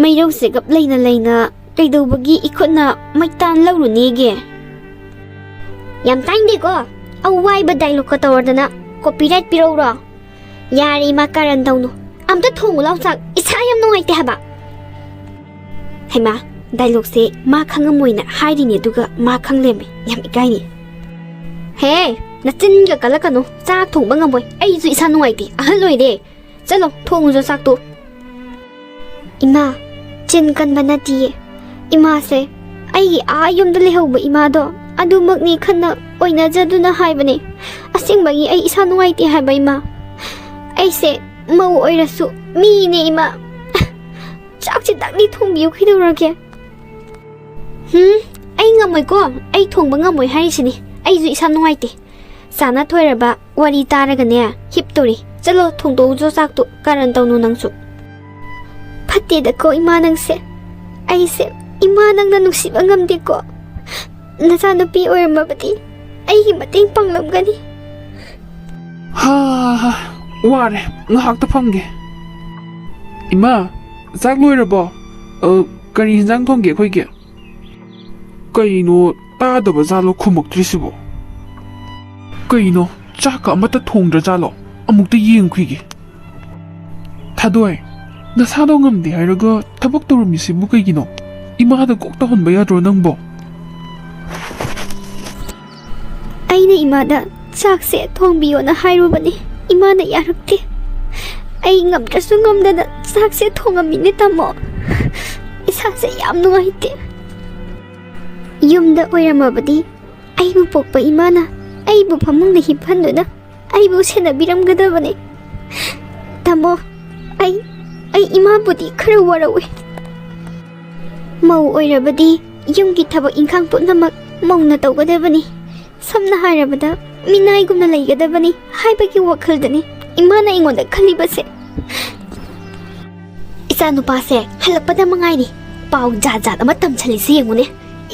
ꯃꯩꯔꯧ ꯆꯦꯒꯞ ꯂꯩꯅ ꯂꯩꯅ ꯀꯩꯗꯧꯕꯒꯤ ꯏꯈꯨꯠꯅ ꯃꯩꯇꯥꯟ ꯂꯧꯔꯨꯅꯦꯒꯦ? ꯌꯥꯝ ꯇꯥꯏꯅꯤꯡꯗꯦꯀꯣ꯫ ꯑꯋꯥꯏꯕ ꯗꯥꯏꯂꯣꯛꯀ ꯇꯧꯔꯗꯅ ꯀꯣꯄꯤꯔꯥꯏꯠ ꯄꯤꯔꯧꯔꯣ? ꯌꯥꯔꯦ ꯏꯃꯥ, ꯀꯥꯔꯟ ꯇꯧꯅꯨ꯫ ꯑꯝꯇ ꯊꯣꯡꯉꯨ ꯂꯥꯎ ꯆꯥꯛ, ꯏꯁꯥ ꯌꯥꯝ ꯅꯨꯡꯉꯥꯏꯇꯦ ꯍꯥꯏꯕ꯫ ꯍꯩꯃꯥ, ꯗꯥꯏꯂꯣꯛꯁꯦ ꯃꯥ ꯈꯪꯉꯝꯃꯣꯏꯅ ꯍꯥꯏꯔꯤꯅꯦ, ꯑꯗꯨꯒ ꯃꯥ ꯈꯪ ꯂꯩꯔꯝꯃꯦ꯫ ꯌꯥꯝ ꯏꯀꯥꯏꯅꯦ꯫ ꯍꯦ, ꯅꯆꯤꯟꯒ ꯀꯜꯂꯛꯀꯅꯨ꯫ ꯆꯥꯛ ꯊꯣꯡꯕ ꯉꯝꯃꯣꯏ꯫ ꯑꯩꯁꯨ ꯏꯁꯥ ꯅꯨꯡꯉꯥꯏꯇꯦ꯫ ꯑꯍꯜ ꯑꯣꯏꯔꯦ꯫ ꯆꯠꯂꯣ, ꯊꯣꯡꯉꯨꯆꯣ ꯆꯥꯛꯇꯨ꯫ ꯏꯃꯥ, ꯆꯤꯟ ꯀꯟꯕ ꯅꯠꯇꯤꯌꯦ꯫ ꯏꯃꯥꯁꯦ, ꯑꯩꯒꯤ ꯑꯥ ꯌꯨꯝꯗ ꯂꯩꯍꯧꯕ ꯏꯃꯥꯗꯣ, ꯑꯗꯨꯃꯛꯅꯤ ꯈꯟꯅ ꯑꯣꯏꯅꯖꯗꯨꯅ ꯍꯥꯏꯕꯅꯦ꯫ ꯑꯁꯦꯡꯕꯒꯤ ꯑꯩ ꯏꯁꯥ ꯅꯨꯡꯉꯥꯏꯇꯦ ꯍꯥꯏꯕ, ꯏꯃꯥ꯫ ꯑꯩꯁꯦ ꯃꯧ ꯑꯣꯏꯔꯁꯨ ꯃꯤꯅꯦ, ꯏꯃꯥ꯫ ꯆꯥꯛꯁꯤꯗꯪꯗꯤ ꯊꯣꯡꯕꯤꯌꯨ, ꯀꯩꯗꯧꯔꯒꯦ? ꯍꯨꯝ, ꯑꯩ ꯉꯝꯃꯣꯏꯀꯣ꯫ ꯑꯩ ꯊꯣꯡꯕ ꯉꯝꯃꯣꯏ ꯍꯥꯏꯔꯤꯁꯤꯅꯤ꯫ ꯑꯩꯁꯨ ꯏꯁꯥ ꯅꯨꯡꯉꯥꯏꯇꯦ꯫ ꯆꯥꯅ ꯊꯣꯏꯔꯕ ꯋꯥꯔꯤ ꯇꯥꯔꯒꯅꯦ ꯍꯤꯞꯇꯣꯔꯤ꯫ ꯆꯠꯂꯣ, ꯊꯣꯡꯗꯣꯛꯎꯆꯣ ꯆꯥꯛꯇꯨ꯫ ꯀꯔꯟ ꯇꯧꯅꯨ ꯅꯪꯁꯨ꯫ ꯐꯠꯇꯦꯗꯀꯣ ꯏꯃꯥ ꯅꯪꯁꯦ꯫ ꯑꯩꯁꯦ ꯏꯃꯥ ꯅꯪꯅ ꯅꯨꯡꯁꯤꯕ ꯉꯝꯗꯦꯀꯣ꯫ ꯅꯆꯥꯅꯨꯄꯤ ꯑꯣꯏꯔꯝꯃꯕꯗꯤ ꯑꯩꯒꯤ ꯃꯇꯦꯡ ꯄꯥꯡꯂꯝꯒꯅꯤ꯫ ꯍꯥ, ꯋꯥꯔꯦ꯫ ꯉꯥꯏꯍꯥꯛꯇ ꯐꯝꯒꯦ꯫ ꯏꯃꯥ, ꯆꯥꯛ ꯂꯣꯏꯔꯕꯣ? ꯑ, ꯀꯔꯤ ꯍꯤꯟꯖꯥꯡ ꯊꯣꯡꯒꯦ ꯑꯩꯈꯣꯏꯒꯤ? ꯀꯩꯅꯣ, ꯇꯥꯗꯕ ꯖꯥꯠꯂꯣ ꯈꯨꯝꯃꯛꯇ꯭ꯔꯤꯁꯤꯕꯣ? ꯀꯩꯅꯣ, ꯆꯥꯛꯀ ꯑꯃꯠꯇ ꯊꯣꯡꯗ꯭ꯔ ꯖꯥꯠꯂꯣ? ꯑꯃꯨꯛꯇ ꯌꯦꯡꯈꯤꯒꯦ꯫ ꯊꯥꯗꯣꯏ, ꯅꯁꯥꯗꯣ ꯉꯝꯗꯦ ꯍꯥꯏꯔꯒ ꯊꯕꯛ ꯇꯧꯔꯝꯃꯤꯁꯤꯕꯨ ꯀꯩꯒꯤꯅꯣ? ꯏꯃꯥꯗ ꯀꯣꯛ ꯇꯧꯍꯟꯕ ꯌꯥꯗ꯭ꯔꯣ ꯅꯪꯕꯣ? ꯑꯩꯅ ꯏꯃꯥꯗ ꯆꯥꯛꯁꯦ ꯊꯣꯡꯕꯤꯌꯣꯅ ꯍꯥꯏꯔꯨꯕꯅꯤ꯫ ꯏꯃꯥꯅ ꯌꯥꯔꯛꯇꯦ꯫ ꯑꯩ ꯉꯝꯗ꯭ꯔꯁꯨ ꯉꯝꯗꯅ ꯆꯥꯛꯁꯦ ꯊꯣꯡꯉꯝꯃꯤꯅꯦ, ꯇꯥꯃꯣ꯫ ꯏꯁꯥꯁꯦ ꯌꯥꯝ ꯅꯨꯡꯉꯥꯏꯇꯦ꯫ ꯌꯨꯝꯗ ꯑꯣꯏꯔꯝꯃꯕꯗꯤ ꯑꯩꯕꯨ ꯄꯣꯛꯄ ꯏꯃꯥꯅ ꯑꯩꯕꯨ ꯐꯃꯨꯡꯗ ꯍꯤꯞꯍꯟꯗꯨꯅ ꯑꯩꯕꯨ ꯁꯦꯟꯅꯕꯤꯔꯝꯒꯗꯕꯅꯤ꯫ ꯇꯥꯃꯣ, ꯑꯩ, ꯑꯩ ꯏꯃꯥꯕꯨꯗꯤ ꯈꯔ ꯋꯥꯔꯧꯏ꯫ ꯃꯧ ꯑꯣꯏꯔꯕꯗꯤ ꯌꯨꯝꯒꯤ ꯊꯕꯛ ꯏꯪꯈꯥꯡ ꯄꯨꯝꯅꯃꯛ ꯃꯧꯅ ꯇꯧꯒꯗꯕꯅꯤ꯫ ꯁꯝꯅ ꯍꯥꯏꯔꯕꯗ ꯃꯤꯅꯥꯏꯒꯨꯝꯅ ꯂꯩꯒꯗꯕꯅꯤ ꯍꯥꯏꯕꯒꯤ ꯋꯥꯈꯜꯗꯅꯤ ꯏꯃꯥꯅ ꯑꯩꯉꯣꯟꯗ ꯈꯜꯂꯤꯕꯁꯦ꯫ ꯏꯆꯥ ꯅꯨꯄꯥꯁꯦ ꯍꯜꯂꯛꯄꯗ ꯃꯉꯥꯏꯔꯤ ꯄꯥꯎ ꯖꯥꯠ ꯖꯥꯠ ꯑꯃ ꯇꯝꯁꯜꯂꯤꯁꯤ ꯌꯦꯡꯉꯨꯅꯦ꯫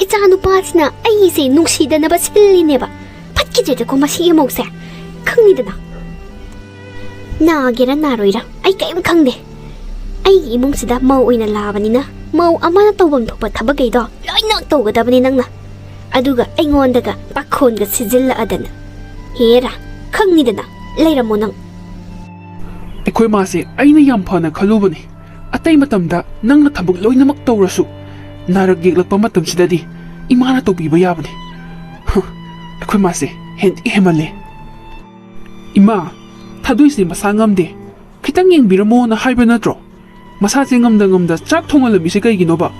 ꯏꯆꯥ ꯅꯨꯄꯥꯁꯤꯅ ꯑꯩꯁꯦ ꯅꯨꯡꯁꯤꯗꯅꯕ ꯁꯤꯜꯂꯤꯅꯦꯕ꯫ ꯐꯠꯈꯤꯗ꯭ꯔꯦꯗꯀꯣ ꯃꯁꯤꯒꯤ ꯃꯧꯁꯦ꯫ ꯈꯪꯅꯤꯗꯅ꯫ ꯅꯥꯒꯦꯔꯥ ꯅꯥꯔꯣꯏꯔꯥ ꯑꯩ ꯀꯔꯤꯝ ꯈꯪꯗꯦ꯫ ꯑꯩꯒꯤ ꯏꯃꯨꯡꯁꯤꯗ ꯃꯧ ꯑꯣꯏꯅ ꯂꯥꯛꯑꯕꯅꯤꯅ ꯃꯧ ꯑꯃꯅ ꯇꯧꯐꯝ ꯊꯣꯛꯄ ꯊꯕꯛꯈꯩꯗꯣ ꯂꯣꯏꯅ ꯇꯧꯒꯗꯕꯅꯤ ꯅꯪꯅ꯫ ꯑꯗꯨꯒ ꯑꯩꯉꯣꯟꯗꯒ ꯄꯥꯈꯣꯟꯒ ꯁꯤꯖꯤꯜꯂꯛꯑꯗꯅ꯫ ꯍꯦꯔꯥ, ꯈꯪꯅꯤꯗꯅ꯫ ꯂꯩꯔꯝꯃꯣ ꯅꯪ꯫ ꯑꯩꯈꯣꯏ ꯃꯥꯁꯦ ꯑꯩꯅ ꯌꯥꯝ ꯐꯅ ꯈꯜꯂꯨꯕꯅꯤ꯫ ꯑꯇꯩ ꯃꯇꯝꯗ ꯅꯪꯅ ꯊꯕꯛ ꯂꯣꯏꯅꯃꯛ ꯇꯧꯔꯁꯨ, ꯅꯥꯔꯛ ꯌꯦꯛꯂꯛꯄ ꯃꯇꯝꯁꯤꯗꯗꯤ ꯏꯃꯥꯅ ꯇꯧꯕꯤꯕ ꯌꯥꯕꯅꯤ꯫ ꯍ, ꯑꯩꯈꯣꯏ ꯃꯥꯁꯦ ꯍꯦꯟꯗꯤ ꯍꯦꯟꯃꯜꯂꯦ꯫ ꯏꯃꯥ, ꯊꯥꯗꯣꯏꯁꯦ ꯃꯁꯥ ꯉꯝꯗꯦ, ꯈꯤꯇꯪ ꯌꯦꯡꯕꯤꯔꯝꯃꯣꯅ ꯍꯥꯏꯕ ꯅꯠꯇ꯭ꯔꯣ? ꯃꯁꯥꯁꯦ ꯉꯝꯗ ꯉꯝꯗ ꯆꯥꯛ ꯊꯣꯡꯍꯜꯂꯝꯃꯤꯁꯦ ꯀꯩꯒꯤꯅꯣꯕ?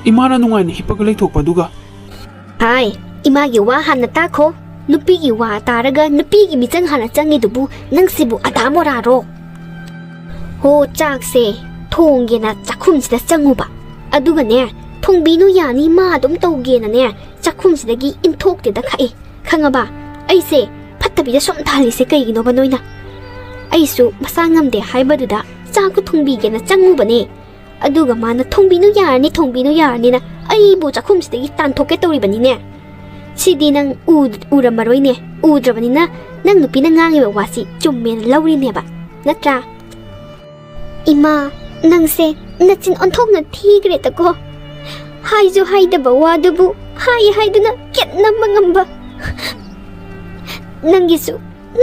ꯏꯃꯥꯅ ꯅꯨꯡꯉꯥꯏꯅ ꯍꯤꯞꯄꯒ ꯂꯩꯊꯣꯛꯄ ꯑꯗꯨꯒ꯫ ꯍꯥꯏ, ꯏꯃꯥꯒꯤ ꯋꯥ ꯍꯥꯟꯅ ꯇꯥꯈꯣ꯫ ꯅꯨꯄꯤꯒꯤ ꯋꯥ ꯇꯥꯔꯒ ꯅꯨꯄꯤꯒꯤ ꯃꯤꯆꯪ ꯍꯥꯟꯅ ꯆꯪꯉꯤꯗꯨꯕꯨ ꯅꯪꯁꯤꯕꯨ ꯑꯗꯥ ꯃꯣꯔꯥꯔꯣ? ꯍꯣ, ꯆꯥꯛꯁꯦ ꯊꯣꯡꯒꯦꯅ ꯆꯥꯛꯈꯨꯝꯁꯤꯗ ꯆꯪꯉꯨꯕ꯫ ꯑꯗꯨꯒꯅꯦ, ꯊꯣꯡꯕꯤꯅꯨ ꯌꯥꯅꯤ, ꯃꯥ ꯑꯗꯨꯝ ꯇꯧꯒꯦꯅꯅꯦ, ꯆꯥꯛꯈꯨꯝꯁꯤꯗꯒꯤ ꯏꯟꯊꯣꯛꯇꯦꯗ ꯈꯛꯏ꯫ ꯈꯪꯉꯕ? ꯑꯩꯁꯦ ꯐꯠꯇꯕꯤꯗ ꯁꯨꯝ ꯇꯥꯍꯜꯂꯤꯁꯦ ꯀꯩꯒꯤꯅꯣꯕ ꯅꯣꯏꯅ? ꯑꯩꯁꯨ ꯃꯁꯥ ꯉꯝꯗꯦ ꯍꯥꯏꯕꯗꯨꯗ ꯆꯥꯛꯇꯣ ꯊꯣꯡꯕꯤꯒꯦꯅ ꯆꯪꯉꯨꯕꯅꯦ꯫ ꯑꯗꯨꯒ ꯃꯥꯅ "ꯊꯣꯡꯕꯤꯅꯨ ꯌꯥꯔꯅꯤ, ꯊꯣꯡꯕꯤꯅꯨ ꯌꯥꯔꯅꯤꯅ" ꯑꯩꯕꯨ ꯆꯥꯛꯈꯨꯝꯁꯤꯗꯒꯤ ꯇꯥꯟꯊꯣꯛꯀꯦ ꯇꯧꯔꯤꯕꯅꯤꯅꯦ꯫ ꯁꯤꯗꯤ ꯅꯪ ꯎ-, ꯎꯔꯝꯃꯔꯣꯏꯅꯦ꯫ ꯎꯗ꯭ꯔꯕꯅꯤꯅ ꯅꯪ ꯅꯨꯄꯤꯅ ꯉꯥꯡꯉꯤꯕ ꯋꯥꯁꯤ ꯆꯨꯝꯃꯦꯅ ꯂꯧꯔꯤꯅꯦꯕ, ꯅꯠꯇ꯭ꯔꯥ? ꯏꯃꯥ, ꯅꯪꯁꯦ ꯅꯆꯤꯟ ꯑꯣꯟꯊꯣꯛꯅ ꯊꯤꯈ꯭ꯔꯦꯗꯀꯣ꯫ ꯍꯥꯏꯁꯨ ꯍꯥꯏꯗꯕ ꯋꯥꯗꯨꯕꯨ ꯍꯥꯏ ꯍꯥꯏꯗꯨꯅ ꯀꯦꯠꯅꯕ ꯉꯝꯕ꯫ ꯅꯪꯒꯤꯁꯨ,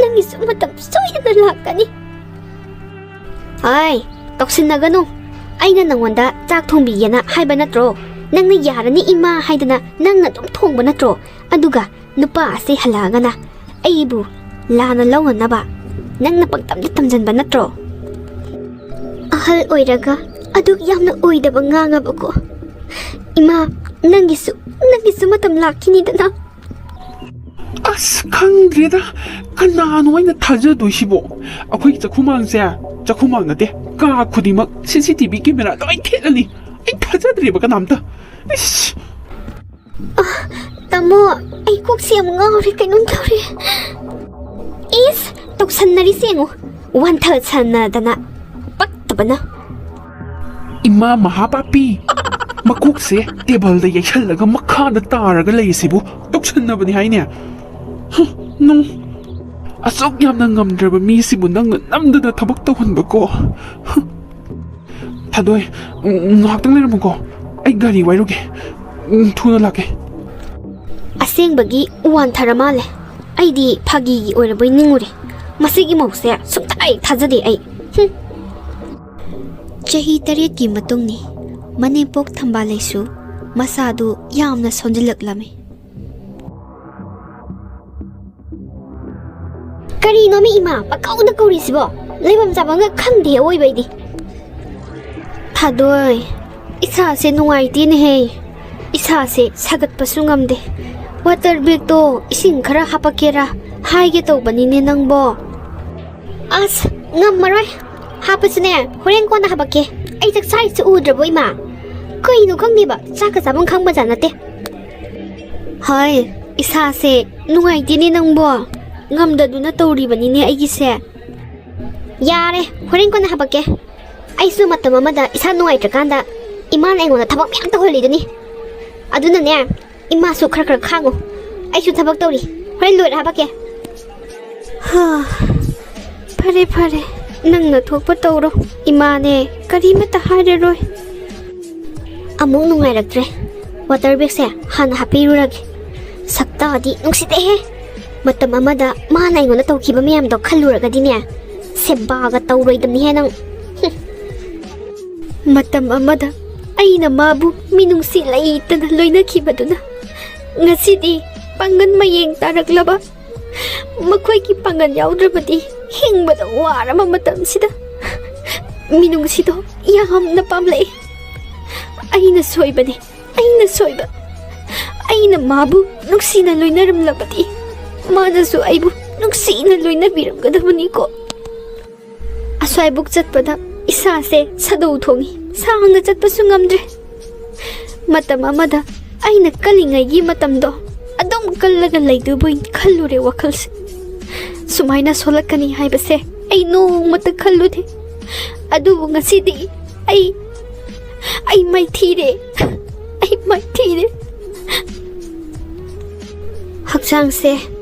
ꯅꯪꯒꯤꯁꯨ ꯃꯇꯝ ꯁꯣꯏꯗꯅ ꯂꯥꯛꯀꯅꯤ꯫ ꯍꯥꯏ, ꯇꯧꯁꯤꯟꯅꯒꯅꯨ꯫ ꯑꯩꯅ ꯅꯪꯉꯣꯟꯗ ꯆꯥꯛ ꯊꯣꯡꯕꯤꯒꯦꯅ ꯍꯥꯏꯕ ꯅꯠꯇ꯭ꯔꯣ? ꯅꯪꯅ "ꯌꯥꯔꯅꯤ ꯏꯃꯥ" ꯍꯥꯏꯗꯅ ꯅꯪꯅ ꯑꯗꯨꯝ ꯊꯣꯡꯕ ꯅꯠꯇ꯭ꯔꯣ? ꯑꯗꯨꯒ ꯅꯨꯄꯥ ꯑꯁꯤ ꯍꯜꯂꯛꯑꯒꯅ ꯑꯩꯕꯨ ꯂꯥꯟꯅ ꯂꯧꯅꯅꯕ ꯅꯪꯅ ꯄꯪꯇꯝꯗ ꯇꯝꯖꯟꯕ ꯅꯠꯇ꯭ꯔꯣ? ꯑꯍꯜ ꯑꯣꯏꯔꯒ ꯑꯗꯨꯛ ꯌꯥꯝꯅ ꯑꯣꯏꯗꯕ ꯉꯥꯡꯉꯕꯀꯣ꯫ ꯏꯃꯥ, ꯅꯪꯒꯤꯁꯨ, ꯅꯪꯒꯤꯁꯨ ꯃꯇꯝ ꯂꯥꯛꯈꯤꯅꯤꯗꯅ꯫ ꯑꯁ, ꯈꯪꯗ꯭ꯔꯦꯗ, ꯀꯅꯥꯅꯣ ꯑꯩꯅ ꯊꯥꯖꯗꯣꯏꯁꯤꯕꯣ? ꯑꯩꯈꯣꯏꯒꯤ ꯆꯥꯛꯈꯨꯃꯥꯡꯁꯦ, ꯆꯥꯛꯈꯨꯃꯥꯡ ꯅꯠꯇꯦ, ꯀꯥ ꯈꯨꯗꯤꯡꯃꯛ ꯁꯤ ꯁꯤ ꯇꯤ ꯚꯤ ꯀꯦꯃꯦꯔꯥ ꯂꯣꯏ ꯊꯦꯠꯂꯅꯤ꯫ ꯑꯩ ꯊꯥꯖꯗ꯭ꯔꯦꯕ ꯀꯅꯥꯝꯇ꯫ ꯏꯁ! ꯇꯥꯃꯣ, ꯑꯩ ꯀꯣꯛꯁꯦ ꯌꯥꯝ ꯉꯥꯎꯔꯦ, ꯀꯩꯅꯣꯝ ꯇꯧꯔꯦ꯫ ꯏꯁ, ꯇꯧꯁꯟꯅꯔꯤꯁꯦ ꯌꯦꯡꯉꯨ, ꯋꯥꯟꯊꯁꯟꯅꯗꯅ, ꯄꯛꯇꯕꯅ꯫ ꯏꯃꯥ ꯃꯍꯥꯄꯥꯄꯤ, ꯃꯀꯣꯛꯁꯦ ꯇꯦꯕꯜꯗ ꯌꯩꯁꯜꯂꯒ ꯃꯈꯥꯗ ꯇꯥꯔꯒ ꯂꯩꯔꯤꯁꯤꯕꯨ ꯇꯧꯁꯟꯅꯕꯅꯤ ꯍꯥꯏꯅꯦ꯫ ꯍꯨꯝ, ꯅꯨꯡ-, ꯑꯁꯨꯛ ꯌꯥꯝꯅ ꯉꯝꯗ꯭ꯔꯕ ꯃꯤꯁꯤꯕꯨ ꯅꯪꯅ ꯅꯝꯗꯅ ꯊꯕꯛ ꯇꯧꯍꯟꯕꯀꯣ꯫ ꯍꯨꯝ꯫ ꯊꯥꯗꯣꯏ, ꯎꯝ, ꯉꯥꯏꯍꯥꯛꯇꯪ ꯂꯩꯔꯝꯃꯨꯀꯣ, ꯑꯩ ꯒꯥꯔꯤ ꯋꯥꯏꯔꯨꯒꯦ꯫ ꯎꯝ, ꯊꯨꯅ ꯂꯥꯛꯀꯦ꯫ ꯑꯁꯦꯡꯕꯒꯤ ꯋꯥꯟꯊꯔ ꯃꯥꯜꯂꯦ꯫ ꯑꯩꯗꯤ ꯐꯥꯒꯤꯒꯤ ꯑꯣꯏꯔꯕꯣꯏ ꯅꯤꯡꯉꯨꯔꯦ꯫ ꯃꯁꯤꯒꯤ ꯃꯧꯁꯦ ꯁꯨꯡꯊꯥ ꯍꯦꯛ ꯊꯥꯖꯗꯦ ꯑꯩ꯫ ꯍꯨꯝ꯫ ꯆꯍꯤ ꯇꯔꯦꯠꯀꯤ ꯃꯇꯨꯡꯅꯤ꯫ ꯃꯅꯦꯝꯄꯣꯛ ꯊꯝꯕꯥꯜꯂꯩꯁꯨ ꯃꯁꯥꯗꯨ ꯌꯥꯝꯅ ꯁꯣꯟꯖꯤꯜꯂꯛꯂꯝꯃꯤ꯫ ꯀꯔꯤꯅꯣꯃꯤ ꯏꯃꯥ, ꯄꯪꯀꯧꯗ ꯀꯧꯔꯤꯁꯤꯕꯣ? ꯂꯩꯐꯝ ꯆꯥꯐꯝꯒ ꯈꯪꯗꯦ ꯑꯋꯣꯏꯕꯩꯗꯤ꯫ ꯊꯥꯗꯣꯏ, ꯏꯁꯥꯁꯦ ꯅꯨꯡꯉꯥꯏꯇꯦꯅꯦꯍꯦ꯫ ꯏꯁꯥꯁꯦ ꯁꯥꯒꯠꯄꯁꯨ ꯉꯝꯗꯦ꯫ ꯋꯥꯇꯔ ꯕꯦꯒꯇꯣ ꯏꯁꯤꯡ ꯈꯔ ꯍꯥꯄꯛꯀꯦꯔꯥ ꯍꯥꯏꯒꯦ ꯇꯧꯕꯅꯤꯅꯦ ꯅꯪꯕꯣ꯫ ꯑꯁ, ꯉꯝꯃꯔꯣꯏ꯫ ꯍꯥꯞꯄꯁꯨꯅꯦ, ꯍꯣꯔꯦꯟ ꯀꯣꯟꯅ ꯍꯥꯄꯛꯀꯦ꯫ ꯑꯩ ꯆꯥꯛ ꯆꯥꯔꯤꯁꯦ ꯎꯗ꯭ꯔꯕꯣ ꯏꯃꯥ? ꯀꯩꯅꯣ ꯈꯪꯗꯦꯕ, ꯆꯥꯛꯀ ꯆꯥꯐꯝ ꯈꯪꯕꯖꯥꯠ ꯅꯠꯇꯦ꯫ ꯍꯣꯏ, ꯏꯁꯥꯁꯦ ꯅꯨꯡꯉꯥꯏꯇꯦꯅꯦ ꯅꯪꯕꯣ꯫ ꯉꯝꯗꯗꯨꯅ ꯇꯧꯔꯤꯕꯅꯤꯅꯦ ꯑꯩꯒꯤꯁꯦ꯫ ꯌꯥꯔꯦ, ꯍꯣꯔꯦꯟ ꯀꯣꯟꯅ ꯍꯥꯄꯛꯀꯦ꯫ ꯑꯩꯁꯨ ꯃꯇꯝ ꯑꯃꯗ ꯏꯁꯥ ꯅꯨꯡꯉꯥꯏꯇ꯭ꯔꯀꯥꯟꯗ ꯏꯃꯥꯅ ꯑꯩꯉꯣꯟꯗ ꯊꯕꯛ ꯃꯌꯥꯝ ꯇꯧꯍꯜꯂꯤꯗꯨꯅꯤ꯫ ꯑꯗꯨꯅꯅꯦ, ꯏꯃꯥꯁꯨ ꯈꯔ ꯈꯔ ꯈꯥꯡꯉꯨ꯫ ꯑꯩꯁꯨ ꯊꯕꯛ ꯇꯧꯔꯤ, ꯍꯣꯔꯦꯟ ꯂꯣꯏꯔ ꯍꯥꯄꯛꯀꯦ꯫ ꯍꯥ, ꯐꯔꯦ ꯐꯔꯦ, ꯅꯪꯅ ꯊꯣꯛꯄ ꯇꯧꯔꯣ꯫ ꯏꯃꯥꯅꯦ, ꯀꯔꯤꯃꯠꯇ ꯍꯥꯏꯔꯔꯣꯏ꯫ ꯑꯃꯨꯛ ꯅꯨꯡꯉꯥꯏꯔꯛꯇ꯭ꯔꯦ꯫ ꯋꯥꯇꯔ ꯕꯦꯒꯁꯦ ꯍꯥꯟꯅ ꯍꯥꯞꯄꯤꯔꯨꯔꯒꯦ꯫ ꯁꯛꯇꯥꯗꯤ ꯅꯨꯡꯁꯤꯗꯦꯍꯦ꯫ ꯃꯇꯝ ꯑꯃꯗ ꯃꯥꯅ ꯑꯩꯉꯣꯟꯗ ꯇꯧꯈꯤꯕ ꯃꯌꯥꯝꯗꯣ ꯈꯜꯂꯨꯔꯒꯗꯤꯅꯦ, ꯁꯦꯕꯥꯒ ꯇꯧꯔꯣꯏꯗꯕꯅꯤꯍꯦ ꯅꯪ꯫ ꯍꯨꯝ꯫ ꯃꯇꯝ ꯑꯃꯗ ꯑꯩꯅ ꯃꯥꯕꯨ ꯃꯤꯅꯨꯡꯁꯤ ꯂꯩꯇꯅ ꯂꯣꯏꯅꯈꯤꯕꯗꯨꯅ ꯉꯁꯤꯗꯤ ꯄꯥꯡꯒꯜ ꯃꯌꯦꯡ ꯇꯥꯔꯛꯂꯕ, ꯃꯈꯣꯏꯒꯤ ꯄꯥꯡꯒꯜ ꯌꯥꯎꯗ꯭ꯔꯕꯗꯤ ꯍꯤꯡꯕꯗ ꯋꯥꯔꯕ ꯃꯇꯝꯁꯤꯗ ꯃꯤꯅꯨꯡꯁꯤꯗꯣ ꯌꯥꯝꯅ ꯄꯥꯝꯂꯛꯏ꯫ ꯑꯩꯅ ꯁꯣꯏꯕꯅꯤ, ꯑꯩꯅ ꯁꯣꯏꯕ꯫ ꯑꯩꯅ ꯃꯥꯕꯨ ꯅꯨꯡꯁꯤꯅ ꯂꯣꯏꯅꯔꯝꯂꯕꯗꯤ ꯃꯥꯅꯁꯨ ꯑꯩꯕꯨ ꯅꯨꯡꯁꯤꯅ ꯂꯣꯏꯅꯕꯤꯔꯝꯒꯗꯕꯅꯤꯀꯣ꯫ ꯑꯁ꯭ꯋꯥꯏꯕꯨꯛ ꯆꯠꯄꯗ ꯏꯁꯥꯁꯦ ꯁꯥꯗꯧ ꯊꯣꯡꯉꯤ, ꯁꯥꯡꯅ ꯆꯠꯄꯁꯨ ꯉꯝꯗ꯭ꯔꯦ꯫ ꯃꯇꯝ ꯑꯃꯗ ꯑꯩꯅ ꯀꯜꯂꯤꯉꯩꯒꯤ ꯃꯇꯝꯗꯣ ꯑꯗꯨꯝ ꯀꯜꯂꯒ ꯂꯩꯗꯣꯏꯕꯣꯏ ꯈꯜꯂꯨꯔꯦ ꯋꯥꯈꯜꯁꯦ꯫ ꯁꯨꯃꯥꯏꯅ ꯁꯣꯜꯂꯛꯀꯅꯤ ꯍꯥꯏꯕꯁꯦ ꯑꯩ ꯅꯣꯡꯃꯇ ꯈꯜꯂꯨꯗꯦ꯫ ꯑꯗꯨꯕꯨ ꯉꯁꯤꯗꯤ ꯑꯩ, ꯑꯩ ꯃꯥꯏꯊꯤꯔꯦ, ꯑꯩ ꯃꯥꯏꯊꯤꯔꯦ꯫ ꯍꯛꯆꯥꯡꯁꯦ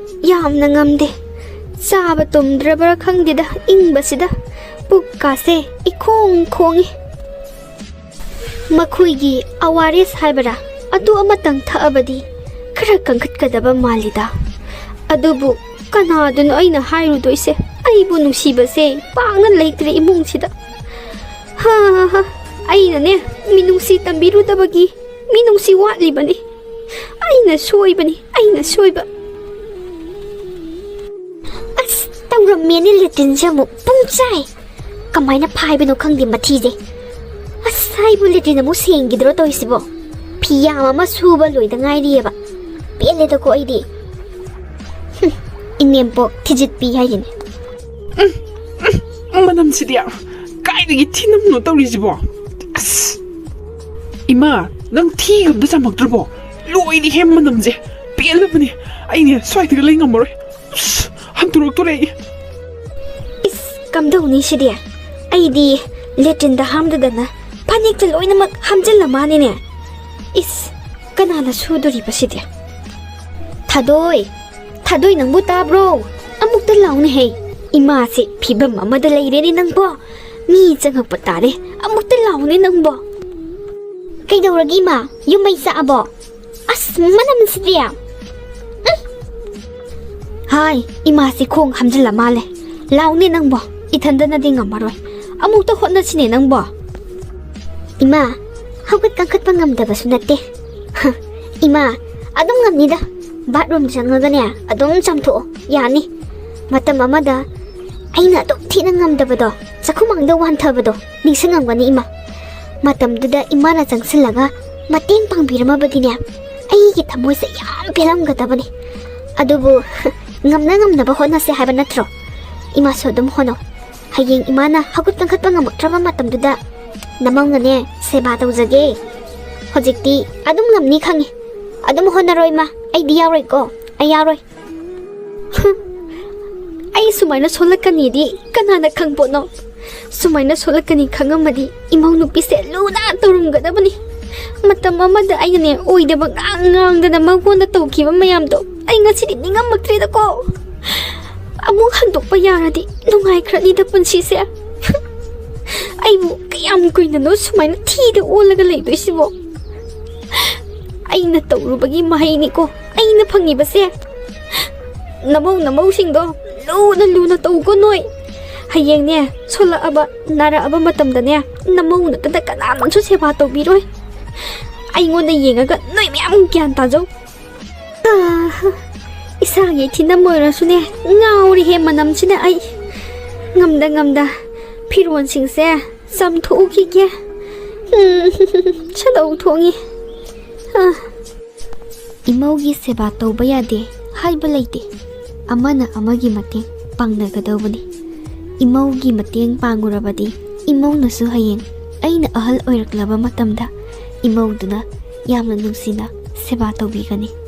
ꯌꯥꯝꯅ ꯉꯝꯗꯦ꯫ ꯆꯥꯕ ꯇꯨꯝꯗ꯭ꯔꯕ꯭ꯔꯥ ꯈꯪꯗꯦꯗ, ꯏꯪꯕꯁꯤꯗ ꯄꯨꯛꯀꯥꯁꯦ ꯏꯈꯣꯡ ꯈꯣꯡꯉꯤ꯫ ꯃꯈꯣꯏꯒꯤ ꯑꯣ ꯑꯥꯔ ꯑꯦꯁ ꯍꯥꯏꯕꯔꯥ, ꯑꯗꯨ ꯑꯃꯇꯪ ꯊꯛꯑꯕꯗꯤ ꯈꯔ ꯀꯟꯈꯠꯀꯗꯕ ꯃꯥꯜꯂꯤꯗ꯫ ꯑꯗꯨꯕꯨ ꯀꯅꯥꯗꯅꯣ ꯑꯩꯅ ꯍꯥꯏꯔꯨꯗꯣꯏꯁꯦ? ꯑꯩꯕꯨ ꯅꯨꯡꯁꯤꯕꯁꯦ ꯄꯥꯛꯅ ꯂꯩꯇ꯭ꯔꯦ ꯏꯃꯨꯡꯁꯤꯗ꯫ ꯍꯥ ꯍꯥ ꯍꯥ, ꯑꯩꯅꯅꯦ, ꯃꯤꯅꯨꯡꯁꯤ ꯇꯝꯕꯤꯔꯨꯗꯕꯒꯤ ꯃꯤꯅꯨꯡꯁꯤ ꯋꯥꯠꯂꯤꯕꯅꯤ꯫ ꯑꯩꯅ ꯁꯣꯏꯕꯅꯤ, ꯑꯩꯅ ꯁꯣꯏꯕ꯫ ꯑꯁ, ꯔꯨꯝꯃꯦꯠꯅꯤ ꯂꯦꯇ꯭ꯔꯤꯟꯁꯦ ꯑꯃꯨꯛ ꯄꯨꯡ ꯆꯥꯏ꯫ ꯀꯃꯥꯏꯅ ꯐꯥꯏꯕꯅꯣ ꯈꯪꯗꯦ ꯃꯊꯤꯁꯦ꯫ ꯑꯁ, ꯑꯩꯕꯨ ꯂꯦꯇ꯭ꯔꯤꯟ ꯑꯃꯨꯛ ꯁꯦꯡꯈꯤꯗ꯭ꯔꯣ ꯇꯧꯔꯤꯁꯤꯕꯣ? ꯐꯤ ꯌꯥꯝ ꯑꯃ ꯁꯨꯕ ꯂꯣꯏꯗ ꯉꯥꯏꯔꯤꯑꯕ꯫ ꯄꯦꯜꯂꯦꯗꯀꯣ ꯑꯩꯗꯤ꯫ ꯍꯨꯝ, ꯏꯅꯦꯝꯄꯣꯛ ꯊꯤꯖꯤꯠꯄꯤ ꯍꯥꯏꯁꯤꯅꯦ꯫ ꯃꯅꯝꯁꯤꯗꯤ ꯀꯥꯏꯗꯒꯤ ꯊꯤꯅꯝꯅꯣ ꯇꯧꯔꯤꯁꯤꯕꯣ? ꯑꯁ! ꯏꯃꯥ, ꯅꯪ ꯊꯤꯒ ꯑꯝꯇ ꯆꯥꯝꯃꯛꯇ꯭ꯔꯕꯣ? ꯂꯣꯏꯔꯦꯍꯦ ꯃꯅꯝꯁꯦ꯫ ꯄꯦꯜꯂꯕꯅꯦ꯫ ꯑꯩꯅꯦ ꯁ꯭ꯋꯥꯏꯗꯒ ꯂꯩ ꯉꯝꯃꯔꯣꯏ꯫ ꯑꯁ! ꯍꯟꯇꯣꯔꯛꯇꯣꯔꯦ ꯑꯩ꯫ ꯏꯁ, ꯀꯝꯗꯧꯅꯤ ꯁꯤꯗꯤ? ꯑꯩꯗꯤ ꯂꯦꯇ꯭ꯔꯤꯟꯗ ꯍꯥꯝꯗꯗꯅ ꯐꯅꯦꯛꯇ ꯂꯣꯏꯅꯃꯛ ꯍꯥꯝꯖꯤꯜꯂ ꯃꯥꯅꯤꯅꯦ꯫ ꯏꯁ, ꯀꯅꯥꯅ ꯁꯨꯗꯣꯔꯤꯕ ꯁꯤꯗꯤ? ꯊꯥꯗꯣꯏ, ꯊꯥꯗꯣꯏ, ꯅꯪꯕꯨ ꯇꯥꯕ꯭ꯔꯣ? ꯑꯃꯨꯛꯇ ꯂꯥꯎꯅꯦꯍꯦ꯫ ꯏꯃꯥꯁꯦ ꯐꯤꯕꯝ ꯑꯃꯗ ꯂꯩꯔꯦꯅꯦ ꯅꯪꯕꯣ꯫ ꯃꯤ ꯆꯪꯉꯛꯄ ꯇꯥꯔꯦ꯫ ꯑꯃꯨꯛꯇ ꯂꯥꯎꯅꯦ ꯅꯪꯕꯣ꯫ ꯀꯩꯗꯧꯔꯒꯦ ꯏꯃꯥ? ꯌꯨꯝ ꯃꯩ ꯆꯥꯛꯑꯕꯣ? ꯑꯁ, ꯃꯅꯝꯁꯤꯗꯤ꯫ ꯎꯝ꯫ ꯍꯥꯏ, ꯏꯃꯥꯁꯤ ꯈꯣꯡ ꯍꯥꯝꯖꯤꯜꯂ ꯃꯥꯜꯂꯦ꯫ ꯂꯥꯎꯅꯦ ꯅꯪꯕꯣ, ꯏꯊꯟꯗꯅꯗꯤ ꯉꯝꯃꯔꯣꯏ꯫ ꯑꯃꯨꯛꯇ ꯍꯣꯠꯅꯁꯤꯅꯦ ꯅꯪꯕꯣ꯫ ꯏꯃꯥ, ꯍꯧꯒꯠ ꯀꯥꯡꯈꯠꯄ ꯉꯝꯗꯕꯁꯨ ꯅꯠꯇꯦ꯫ ꯍ, ꯏꯃꯥ, ꯑꯗꯨꯝ ꯉꯝꯅꯤꯗ꯫ ꯕꯥꯠꯔꯨꯝ ꯆꯪꯉꯒꯅꯦ, ꯑꯗꯨꯝ ꯆꯥꯝꯊꯣꯛꯑꯣ, ꯌꯥꯅꯤ꯫ ꯃꯇꯝ ꯑꯃꯗ ꯑꯩꯅ ꯑꯗꯨꯛ ꯊꯤꯅ ꯉꯝꯗꯕꯗꯣ, ꯆꯥꯛꯈꯨꯝꯃꯥꯡꯗ ꯋꯥꯟꯊꯕꯗꯣ ꯅꯤꯡꯁꯤꯡꯉꯝꯒꯅꯤ ꯏꯃꯥ꯫ ꯃꯇꯝꯗꯨꯗ ꯏꯃꯥꯅ ꯆꯪꯁꯤꯜꯂꯒ ꯃꯇꯦꯡ ꯄꯥꯡꯕꯤꯔꯝꯃꯕꯗꯤꯅꯦ, ꯑꯩꯒꯤ ꯊꯃꯣꯏꯁꯦ ꯌꯥꯝ ꯄꯦꯜꯂꯝꯒꯗꯕꯅꯤ꯫ ꯑꯗꯨꯕꯨ ꯉꯝꯅ ꯉꯝꯅꯕ ꯍꯣꯠꯅꯁꯦ ꯍꯥꯏꯕ ꯅꯠꯇ꯭ꯔꯣ? ꯏꯃꯥꯁꯨ ꯑꯗꯨꯝ ꯍꯣꯠꯅꯧ꯫ ꯍꯌꯦꯡ ꯏꯃꯥꯅ ꯍꯧꯒꯠ ꯀꯥꯡꯈꯠꯄ ꯉꯝꯃꯛꯇ꯭ꯔꯕ ꯃꯇꯝꯗꯨꯗ ꯅꯃꯧꯅꯅꯦ ꯁꯦꯕꯥ ꯇꯧꯖꯒꯦ꯫ ꯍꯧꯖꯤꯛꯇꯤ ꯑꯗꯨꯝ ꯉꯝꯅꯤ ꯈꯪꯉꯤ꯫ ꯑꯗꯨꯝ ꯍꯣꯠꯅꯔꯣ ꯏꯃꯥ, ꯑꯩꯗꯤ ꯌꯥꯎꯔꯣꯏꯀꯣ, ꯑꯩ ꯌꯥꯎꯔꯣꯏ꯫ ꯍꯨꯝ, ꯑꯩ ꯁꯨꯃꯥꯏꯅ ꯁꯣꯜꯂꯛꯀꯅꯤꯗꯤ ꯀꯅꯥꯅ ꯈꯪꯄꯣꯠꯅꯣ? ꯁꯨꯃꯥꯏꯅ ꯁꯣꯜꯂꯛꯀꯅꯤ ꯈꯪꯉꯝꯃꯗꯤ ꯏꯃꯧ ꯅꯨꯄꯤꯁꯦ ꯂꯨꯅ ꯇꯧꯔꯝꯒꯗꯕꯅꯤ꯫ ꯃꯇꯝ ꯑꯃꯗ ꯑꯩꯅꯅꯦ ꯑꯣꯏꯗꯕ ꯉꯥꯡ ꯉꯥꯡꯗꯅ ꯃꯉꯣꯟꯗ ꯇꯧꯈꯤꯕ ꯃꯌꯥꯝꯗꯣ ꯑꯩ ꯉꯁꯤꯗꯤ ꯅꯤꯡꯉꯝꯃꯛꯇ꯭ꯔꯦꯗꯀꯣ꯫ ꯑꯃꯨꯛ ꯍꯟꯗꯣꯛꯄ ꯌꯥꯔꯗꯤ ꯅꯨꯡꯉꯥꯏꯈ꯭ꯔꯅꯤꯗ ꯄꯨꯟꯁꯤꯁꯦ꯫ ꯑꯩꯕꯨ ꯀꯌꯥꯝ ꯀꯨꯏꯅꯅꯣ ꯁꯨꯃꯥꯏꯅ ꯊꯤꯗ ꯑꯣꯜꯂꯒ ꯂꯩꯗꯣꯏꯁꯤꯕꯣ? ꯑꯩꯅ ꯇꯧꯔꯨꯕꯒꯤ ꯃꯍꯩꯅꯤꯀꯣ ꯑꯩꯅ ꯐꯪꯉꯤꯕꯁꯦ꯫ ꯅꯃꯧ ꯅꯃꯧꯁꯤꯡꯗꯣ ꯂꯨꯅ ꯂꯨꯅ ꯇꯧꯀꯣ ꯅꯣꯏ꯫ ꯍꯌꯦꯡꯅꯦ ꯁꯣꯜꯂꯛꯑꯕ ꯅꯥꯔꯛꯑꯕ ꯃꯇꯝꯗꯅꯦ ꯅꯃꯧ ꯅꯠꯇꯅ ꯀꯅꯥꯅꯁꯨ ꯁꯦꯕꯥ ꯇꯧꯕꯤꯔꯣꯏ꯫ ꯑꯩꯉꯣꯟꯗ ꯌꯦꯡꯉꯒ ꯅꯣꯏ ꯃꯌꯥꯝ ꯒ꯭ꯌꯥꯟ ꯇꯥꯖꯧ꯫ ꯑꯥ, ꯏꯁꯥꯒꯤ ꯊꯤꯅꯝ ꯑꯣꯏꯔꯁꯨꯅꯦ, ꯉꯥꯎꯔꯤꯍꯦ ꯃꯅꯝꯁꯤꯅ ꯑꯩ꯫ ꯉꯝꯗ ꯉꯝꯗ ꯐꯤꯔꯣꯟꯁꯤꯡꯁꯦ ꯆꯥꯝꯊꯣꯛꯎꯈꯤꯒꯦ꯫ ꯎꯝ, ꯁꯗꯧ ꯊꯣꯡꯉꯤ꯫ ꯑ꯫ ꯏꯃꯧꯒꯤ ꯁꯦꯕꯥ ꯇꯧꯕ ꯌꯥꯗꯦ ꯍꯥꯏꯕ ꯂꯩꯇꯦ꯫ ꯑꯃꯅ ꯑꯃꯒꯤ ꯃꯇꯦꯡ ꯄꯥꯡꯅꯒꯗꯧꯕꯅꯤ꯫ ꯏꯃꯧꯒꯤ ꯃꯇꯦꯡ ꯄꯥꯡꯉꯨꯔꯕꯗꯤ ꯏꯃꯧꯅꯁꯨ ꯍꯌꯦꯡ ꯑꯩꯅ ꯑꯍꯜ ꯑꯣꯏꯔꯛꯂꯕ ꯃꯇꯝꯗ ꯏꯃꯧꯗꯨꯅ ꯌꯥꯝꯅ ꯅꯨꯡꯁꯤꯅ ꯁꯦꯕꯥ ꯇꯧꯕꯤꯒꯅꯤ꯫